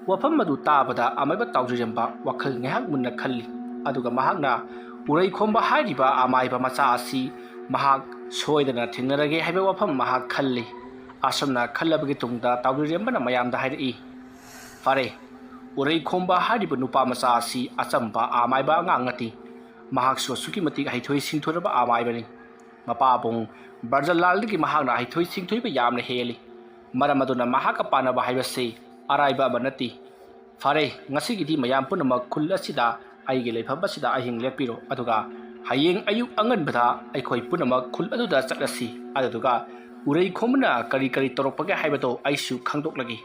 ꯋꯥꯐꯝ ꯑꯗꯨ ꯇꯥꯕꯗ ꯑꯃꯥꯏꯕ ꯇꯥꯎꯖꯔꯦꯝꯕ ꯋꯥꯈꯜ ꯉꯥꯏꯍꯥꯛ ꯃꯨꯟꯅ ꯈꯜꯂꯤ꯫ ꯑꯗꯨꯒ ꯃꯍꯥꯛꯅ ꯎꯔꯩꯈꯣꯝꯕ ꯍꯥꯏꯔꯤꯕ ꯑꯃꯥꯏꯕ ꯃꯆꯥ ꯑꯁꯤ ꯃꯍꯥꯛ ꯁꯣꯏꯗꯅ ꯊꯦꯡꯅꯔꯒꯦ ꯍꯥꯏꯕ ꯋꯥꯐꯝ ꯃꯍꯥꯛ ꯈꯜꯂꯤ꯫ ꯑꯁꯨꯝꯅ ꯈꯜꯂꯕꯒꯤ ꯇꯨꯡꯗ ꯇꯥꯎꯖꯔꯦꯝꯕꯅ ꯃꯌꯥꯝꯗ ꯍꯥꯏꯔꯛꯏ, "ꯐꯔꯦ, ꯎꯔꯩꯈꯣꯝꯕ ꯍꯥꯏꯔꯤꯕ ꯅꯨꯄꯥ ꯃꯆꯥ ꯑꯁꯤ ꯑꯆꯝꯕ ꯑꯃꯥꯏꯕ ꯑꯉꯥꯡ ꯅꯠꯇꯦ꯫ ꯃꯍꯥꯛꯁꯨ ꯑꯁꯨꯛꯀꯤ ꯃꯇꯤꯛ ꯍꯩꯊꯣꯏ ꯁꯤꯡꯊꯣꯏꯔꯕ ꯑꯃꯥꯏꯕꯅꯤ꯫ ꯃꯄꯥꯕꯨꯡ ꯕ꯭ꯔꯖꯂꯥꯜꯗꯒꯤ ꯃꯍꯥꯛꯅ ꯍꯩꯊꯣꯏ ꯁꯤꯡꯊꯣꯏꯕ ꯌꯥꯝꯅ ꯍꯦꯜꯂꯤ꯫ ꯃꯔꯝ ꯑꯗꯨꯅ ꯃꯍꯥꯛꯀ ꯄꯥꯟꯅꯕ ꯍꯥꯏꯕꯁꯤ ꯑꯔꯥꯏꯕ ꯑꯃ ꯅꯠꯇꯦ꯫ ꯐꯔꯦ, ꯉꯁꯤꯒꯤꯗꯤ ꯃꯌꯥꯝ ꯄꯨꯝꯅꯃꯛ ꯈꯨꯜ ꯑꯁꯤꯗ, ꯑꯩꯒꯤ ꯂꯩꯐꯝ ꯑꯁꯤꯗ ꯑꯍꯤꯡ ꯂꯦꯛꯄꯤꯔꯣ, ꯑꯗꯨꯒ ꯍꯌꯦꯡ ꯑꯌꯨꯛ ꯑꯉꯟꯕꯗ ꯑꯩꯈꯣꯏ ꯄꯨꯝꯅꯃꯛ ꯈꯨꯜ ꯑꯗꯨꯗ ꯆꯠꯂꯁꯤ꯫ ꯑꯗꯨꯗꯨꯒ ꯎꯔꯩ ꯈꯣꯝꯕꯅ ꯀꯔꯤ ꯀꯔꯤ ꯇꯧꯔꯛꯄꯒꯦ ꯍꯥꯏꯕꯗꯣ ꯑꯩꯁꯨ ꯈꯪꯗꯣꯛꯂꯒꯦ꯫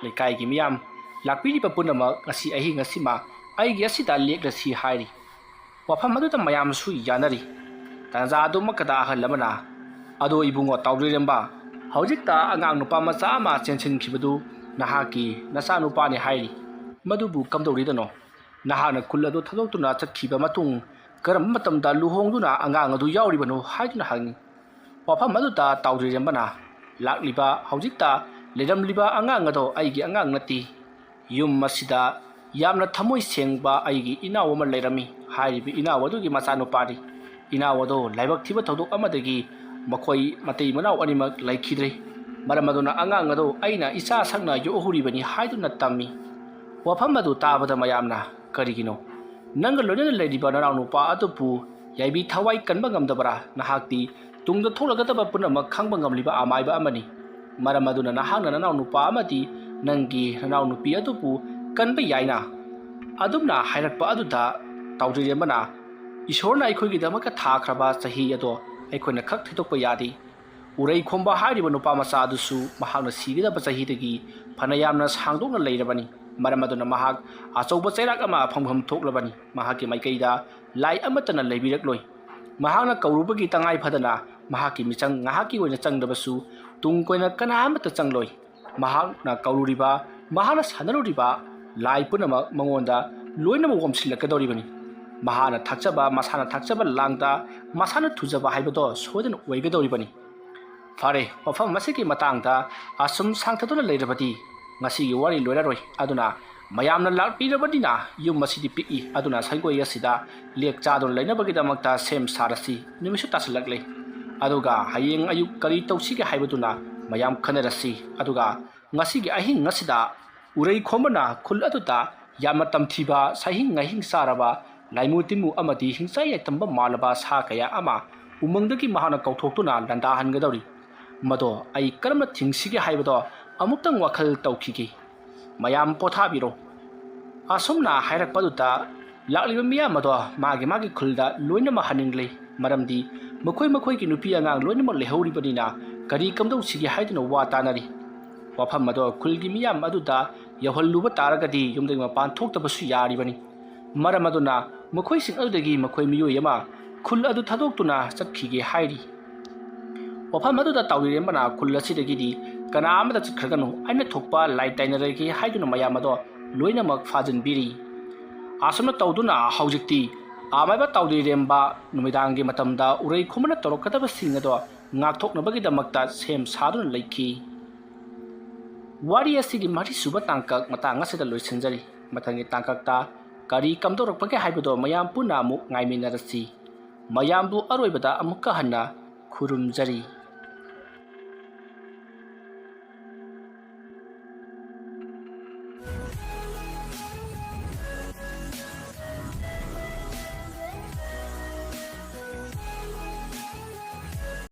ꯂꯩꯀꯥꯏꯒꯤ ꯃꯤꯌꯥꯝ, ꯂꯥꯛꯄꯤꯔꯤꯕ ꯄꯨꯝꯅꯃꯛ ꯉꯁꯤ ꯑꯍꯤꯡ ꯑꯁꯤꯃ ꯑꯩꯒꯤ ꯑꯁꯤꯗ ꯂꯦꯛꯂꯁꯤ ꯍꯥꯏꯔꯤ꯫ ꯋꯥꯐꯝ ꯑꯗꯨꯗ ꯃꯌꯥꯝꯁꯨ ꯌꯥꯅꯔꯤ꯫ ꯇꯥꯟꯖꯥ ꯑꯗꯨꯃꯛꯇꯗ ꯑꯍꯜ ꯑꯃꯅ, "ꯑꯗꯣ ꯏꯕꯨꯡꯉꯣ ꯇꯥꯎꯗ꯭ꯔꯤꯔꯦꯝꯕ, ꯍꯧꯖꯤꯛꯇ ꯑꯉꯥꯡ ꯅꯨꯄꯥ ꯃꯆꯥ ꯑꯃ ꯆꯦꯟꯁꯤꯟꯈꯤꯕꯗꯨ ꯅꯍꯥꯛꯀꯤ ꯅꯆꯥꯅꯨꯄꯥꯅꯤ ꯍꯥꯏꯔꯤ꯫ ꯃꯗꯨꯕꯨ ꯀꯝꯗꯧꯔꯤꯗꯅꯣ? ꯅꯍꯥꯛꯅ ꯈꯨꯜ ꯑꯗꯨ ꯊꯥꯗꯣꯛꯇꯨꯅ ꯆꯠꯈꯤꯕ ꯃꯇꯨꯡ ꯀꯔꯝꯕ ꯃꯇꯝꯗ ꯂꯨꯍꯣꯡꯗꯨꯅ ꯑꯉꯥꯡ ꯑꯗꯨ ꯌꯥꯎꯔꯤꯕꯅꯣ?" ꯍꯥꯏꯗꯨꯅ ꯍꯪꯉꯤ꯫ ꯋꯥꯐꯝ ꯑꯗꯨꯗ ꯇꯥꯎꯗ꯭ꯔꯤꯔꯦꯝꯕꯅ, "ꯂꯥꯛꯂꯤꯕ, ꯍꯧꯖꯤꯛꯇ ꯂꯩꯔꯝꯂꯤꯕ ꯑꯉꯥꯡ ꯑꯗꯣ ꯑꯩꯒꯤ ꯑꯉꯥꯡ ꯅꯠꯇꯦ꯫ ꯌꯨꯝ ꯑꯁꯤꯗ ꯌꯥꯝꯅ ꯊꯃꯣꯏ ꯁꯦꯡꯕ ꯑꯩꯒꯤ ꯏꯅꯥꯎ ꯑꯃ ꯂꯩꯔꯝꯃꯤ꯫ ꯍꯥꯏꯔꯤꯕ ꯏꯅꯥꯎ ꯑꯗꯨꯒꯤ ꯃꯆꯥꯅꯨꯄꯥꯅꯤ꯫ ꯏꯅꯥꯎ ꯑꯗꯣ ꯂꯥꯏꯕꯛ ꯊꯤꯕ ꯊꯧꯗꯣꯛ ꯑꯃꯗꯒꯤ ꯃꯈꯣꯏ ꯃꯇꯩ ꯃꯅꯥꯎ ꯑꯅꯤꯃꯛ ꯂꯩꯈꯤꯗ꯭ꯔꯦ꯫ ꯃꯔꯝ ꯑꯗꯨꯅ ꯑꯉꯥꯡ ꯑꯗꯣ ꯑꯩꯅ ꯏꯆꯥ ꯁꯛꯅ ꯌꯣꯛꯍꯧꯔꯤꯕꯅꯤ" ꯍꯥꯏꯗꯨꯅ ꯇꯝꯃꯤ꯫ ꯋꯥꯐꯝ ꯑꯗꯨ ꯇꯥꯕꯗ ꯃꯌꯥꯝꯅ, "ꯀꯔꯤꯒꯤꯅꯣ? ꯅꯪꯒ ꯂꯣꯏꯅꯅ ꯂꯩꯔꯤꯕ ꯅꯅꯥꯎ ꯅꯨꯄꯥ ꯑꯗꯨꯕꯨ ꯌꯥꯏꯕꯤ ꯊꯋꯥꯏ ꯀꯟꯕ ꯉꯝꯗꯕꯔꯥ? ꯅꯍꯥꯛꯇꯤ ꯇꯨꯡꯗ ꯊꯣꯛꯂꯒꯗꯕ ꯄꯨꯝꯅꯃꯛ ꯈꯪꯕ ꯉꯝꯂꯤꯕ ꯑꯃꯥꯏꯕ ꯑꯃꯅꯤ꯫ ꯃꯔꯝ ꯑꯗꯨꯅ ꯅꯍꯥꯛꯅ ꯅꯅꯥꯎ ꯅꯨꯄꯥ ꯑꯃꯗꯤ ꯅꯪꯒꯤ ꯅꯅꯥꯎ ꯅꯨꯄꯤ ꯑꯗꯨꯕꯨ ꯀꯟꯕ ꯌꯥꯏꯅ?" ꯑꯗꯨꯝꯅ ꯍꯥꯏꯔꯛꯄ ꯑꯗꯨꯗ ꯇꯥꯎꯗ꯭ꯔꯤꯔꯦꯝꯕꯅ, "ꯏꯁꯣꯔꯅ ꯑꯩꯈꯣꯏꯒꯤꯗꯃꯛꯇ ꯊꯥꯈ꯭ꯔꯕ ꯆꯍꯤ ꯑꯗꯣ ꯑꯩꯈꯣꯏꯅ ꯈꯛ ꯊꯩꯗꯣꯛꯄ ꯌꯥꯗꯦ꯫ ꯎꯔꯩ ꯈꯣꯝꯕ ꯍꯥꯏꯔꯤꯕ ꯅꯨꯄꯥ ꯃꯆꯥ ꯑꯗꯨꯁꯨ ꯃꯍꯥꯛꯅ ꯁꯤꯒꯗꯕ ꯆꯍꯤꯗꯒꯤ ꯐꯅ ꯌꯥꯝꯅ ꯁꯥꯡꯗꯣꯛꯅ ꯂꯩꯔꯕꯅꯤ꯫ ꯃꯔꯝ ꯑꯗꯨꯅ ꯃꯍꯥꯛ ꯑꯆꯧꯕ ꯆꯩꯔꯥꯛ ꯑꯃ ꯐꯪꯐꯝ ꯊꯣꯛꯂꯕꯅꯤ꯫ ꯃꯍꯥꯛꯀꯤ ꯃꯥꯏꯀꯩꯗ ꯂꯥꯏ ꯑꯃꯠꯇꯅ ꯂꯩꯕꯤꯔꯛꯂꯣꯏ꯫ ꯃꯍꯥꯛꯅ ꯀꯧꯔꯨꯕꯒꯤ ꯇꯉꯥꯏ ꯐꯗꯅ ꯃꯍꯥꯛꯀꯤ ꯃꯤꯆꯪ ꯉꯥꯏꯍꯥꯛꯀꯤ ꯑꯣꯏꯅ ꯆꯪꯗꯕꯁꯨ ꯇꯨꯡ ꯀꯣꯏꯅ ꯀꯅꯥ ꯑꯃꯠꯇ ꯆꯪꯂꯣꯏ꯫ ꯃꯍꯥꯛꯅ ꯀꯧꯔꯨꯔꯤꯕ, ꯃꯍꯥꯛꯅ ꯁꯥꯟꯅꯔꯨꯔꯤꯕ ꯂꯥꯏ ꯄꯨꯝꯅꯃꯛ ꯃꯉꯣꯟꯗ ꯂꯣꯏꯅꯃꯛ ꯑꯣꯝꯁꯤꯜꯂꯛꯀꯗꯧꯔꯤꯕꯅꯤ꯫ ꯃꯍꯥꯛꯅ ꯊꯥꯛꯆꯕ, ꯃꯁꯥꯅ ꯊꯥꯛꯆꯕ ꯂꯥꯡꯗ ꯃꯁꯥꯅ ꯊꯨꯖꯕ ꯍꯥꯏꯕꯗꯣ ꯁꯣꯏꯗꯅ ꯑꯣꯏꯒꯗꯧꯔꯤꯕꯅꯤ꯫ ꯐꯔꯦ, ꯋꯥꯐꯝ ꯑꯁꯤꯒꯤ ꯃꯇꯥꯡꯗ ꯑꯁꯨꯝ ꯁꯥꯡꯊꯗꯨꯅ ꯂꯩꯔꯕꯗꯤ ꯉꯁꯤꯒꯤ ꯋꯥꯔꯤ ꯂꯣꯏꯔꯔꯣꯏ꯫ ꯑꯗꯨꯅ ꯃꯌꯥꯝꯅ ꯂꯥꯛꯄꯤꯔꯕꯅꯤꯅ ꯌꯨꯝ ꯑꯁꯤꯗꯤ ꯄꯤꯛꯏ, ꯑꯗꯨꯅ ꯁꯪꯒꯣꯏ ꯑꯁꯤꯗ ꯂꯦꯛ ꯆꯥꯗꯨꯅ ꯂꯩꯅꯕꯒꯤꯗꯃꯛꯇ ꯁꯦꯝ ꯁꯥꯔꯁꯤ꯫ ꯅꯨꯃꯤꯠꯁꯨ ꯇꯥꯁꯤꯜꯂꯛꯂꯦ꯫ ꯑꯗꯨꯒ ꯍꯌꯦꯡ ꯑꯌꯨꯛ ꯀꯔꯤ ꯇꯧꯁꯤꯒꯦ ꯍꯥꯏꯕꯗꯨꯅ ꯃꯌꯥꯝ ꯈꯟꯅꯔꯁꯤ꯫ ꯑꯗꯨꯒ ꯉꯁꯤꯒꯤ ꯑꯍꯤꯡ ꯑꯁꯤꯗ ꯎꯔꯩ ꯈꯣꯝꯕꯅ ꯈꯨꯜ ꯑꯗꯨꯗ ꯌꯥꯝꯅ ꯇꯝꯊꯤꯕ, ꯁꯥꯍꯤꯡ ꯉꯥꯍꯤꯡ ꯆꯥꯔꯕ ꯂꯥꯏꯃꯨ ꯇꯤꯟꯃꯨ ꯑꯃꯗꯤ ꯍꯤꯡꯆꯥꯏ ꯌꯥꯏꯇꯝꯕ ꯃꯥꯜꯂꯕ ꯁꯥ ꯀꯌꯥ ꯑꯃ ꯎꯃꯪꯗꯒꯤ ꯃꯍꯥꯛꯅ ꯀꯧꯊꯣꯛꯇꯨꯅ ꯂꯥꯟꯗꯥꯍꯟꯒꯗꯧꯔꯤ꯫ ꯃꯗꯣ ꯑꯩ ꯀꯔꯝꯅ ꯊꯤꯡꯁꯤꯒꯦ ꯍꯥꯏꯕꯗꯣ ꯑꯃꯨꯛꯇꯪ ꯋꯥꯈꯜ ꯇꯧꯈꯤꯒꯦ꯫ ꯃꯌꯥꯝ ꯄꯣꯊꯥꯕꯤꯔꯣ꯫ ꯑꯁꯨꯝꯅ ꯍꯥꯏꯔꯛꯄꯗꯨꯗ ꯂꯥꯛꯂꯤꯕ ꯃꯤꯌꯥꯝ ꯑꯗꯣ ꯃꯥꯒꯤ ꯃꯥꯒꯤ ꯈꯨꯜꯗ ꯂꯣꯏꯅꯃꯛ ꯍꯟꯅꯤꯡꯂꯤ꯫ ꯃꯔꯝꯗꯤ ꯃꯈꯣꯏ ꯃꯈꯣꯏꯒꯤ ꯅꯨꯄꯤ ꯑꯉꯥꯡ ꯂꯣꯏꯅꯃꯛ ꯂꯩꯍꯧꯔꯤꯕꯅꯤꯅ ꯀꯔꯤ ꯀꯝꯗꯧꯁꯤꯒꯦ ꯍꯥꯏꯗꯨꯅ ꯋꯥ ꯇꯥꯅꯔꯤ꯫ ꯋꯥꯐꯝ ꯑꯗꯣ ꯈꯨꯜꯒꯤ ꯃꯤꯌꯥꯝ ꯑꯗꯨꯗ ꯌꯧꯍꯜꯂꯨꯕ ꯇꯥꯔꯒꯗꯤ ꯌꯨꯝꯗꯒꯤ ꯃꯄꯥꯟ ꯊꯣꯛꯇꯕꯁꯨ ꯌꯥꯔꯤꯕꯅꯤ꯫ ꯃꯔꯝ ꯑꯗꯨꯅ ꯃꯈꯣꯏꯁꯤꯡ ꯑꯗꯨꯗꯒꯤ ꯃꯈꯣꯏ ꯃꯤꯑꯣꯏ ꯑꯃ ꯈꯨꯜ ꯑꯗꯨ ꯊꯥꯗꯣꯛꯇꯨꯅ ꯆꯠꯈꯤꯒꯦ ꯍꯥꯏꯔꯤ꯫ ꯋꯥꯐꯝ ꯑꯗꯨꯗ ꯇꯥꯎꯔꯤꯔꯦꯝꯕꯅ ꯈꯨꯜ ꯑꯁꯤꯗꯒꯤꯗꯤ ꯀꯅꯥ ꯑꯃꯠꯇ ꯆꯠꯈ꯭ꯔꯒꯅꯨ, ꯑꯩꯅ ꯊꯣꯛꯄ ꯂꯥꯏ ꯇꯥꯏꯅꯔꯒꯦ ꯍꯥꯏꯗꯨꯅ ꯃꯌꯥꯝ ꯑꯗꯣ ꯂꯣꯏꯅꯃꯛ ꯐꯥꯖꯤꯟꯕꯤꯔꯤ꯫ ꯑꯁꯨꯝꯅ ꯇꯧꯗꯨꯅ ꯍꯧꯖꯤꯛꯇꯤ ꯑꯃꯥꯏꯕ ꯇꯥꯎꯗꯤꯔꯦꯝꯕ ꯅꯨꯃꯤꯗꯥꯡꯒꯤ ꯃꯇꯝꯗ ꯎꯔꯩ ꯈꯨꯝꯃꯅ ꯇꯧꯔꯛꯀꯗꯕꯁꯤꯡ ꯑꯗꯣ ꯉꯥꯛꯊꯣꯛꯅꯕꯒꯤꯗꯃꯛꯇ ꯁꯦꯝ ꯁꯥꯗꯨꯅ ꯂꯩꯈꯤ꯫ ꯋꯥꯔꯤ ꯑꯁꯤꯒꯤ ꯃꯔꯤꯁꯨꯕ ꯇꯥꯡꯀꯛ ꯃꯇꯥꯡ ꯑꯁꯤꯗ ꯂꯣꯏꯁꯤꯟꯖꯔꯤ꯫ ꯃꯊꯪꯒꯤ ꯇꯥꯡꯀꯛꯇ ꯀꯔꯤ ꯀꯝꯗꯧꯔꯛꯄꯒꯦ ꯍꯥꯏꯕꯗꯣ ꯃꯌꯥꯝ ꯄꯨꯟꯅ ꯑꯃꯨꯛ ꯉꯥꯏꯃꯤꯟꯅꯔꯁꯤ꯫ ꯃꯌꯥꯝꯕꯨ ꯑꯔꯣꯏꯕꯗ ꯑꯃꯨꯛꯀ ꯍꯟꯅ ꯈꯨꯔꯨꯝꯖꯔꯤ꯫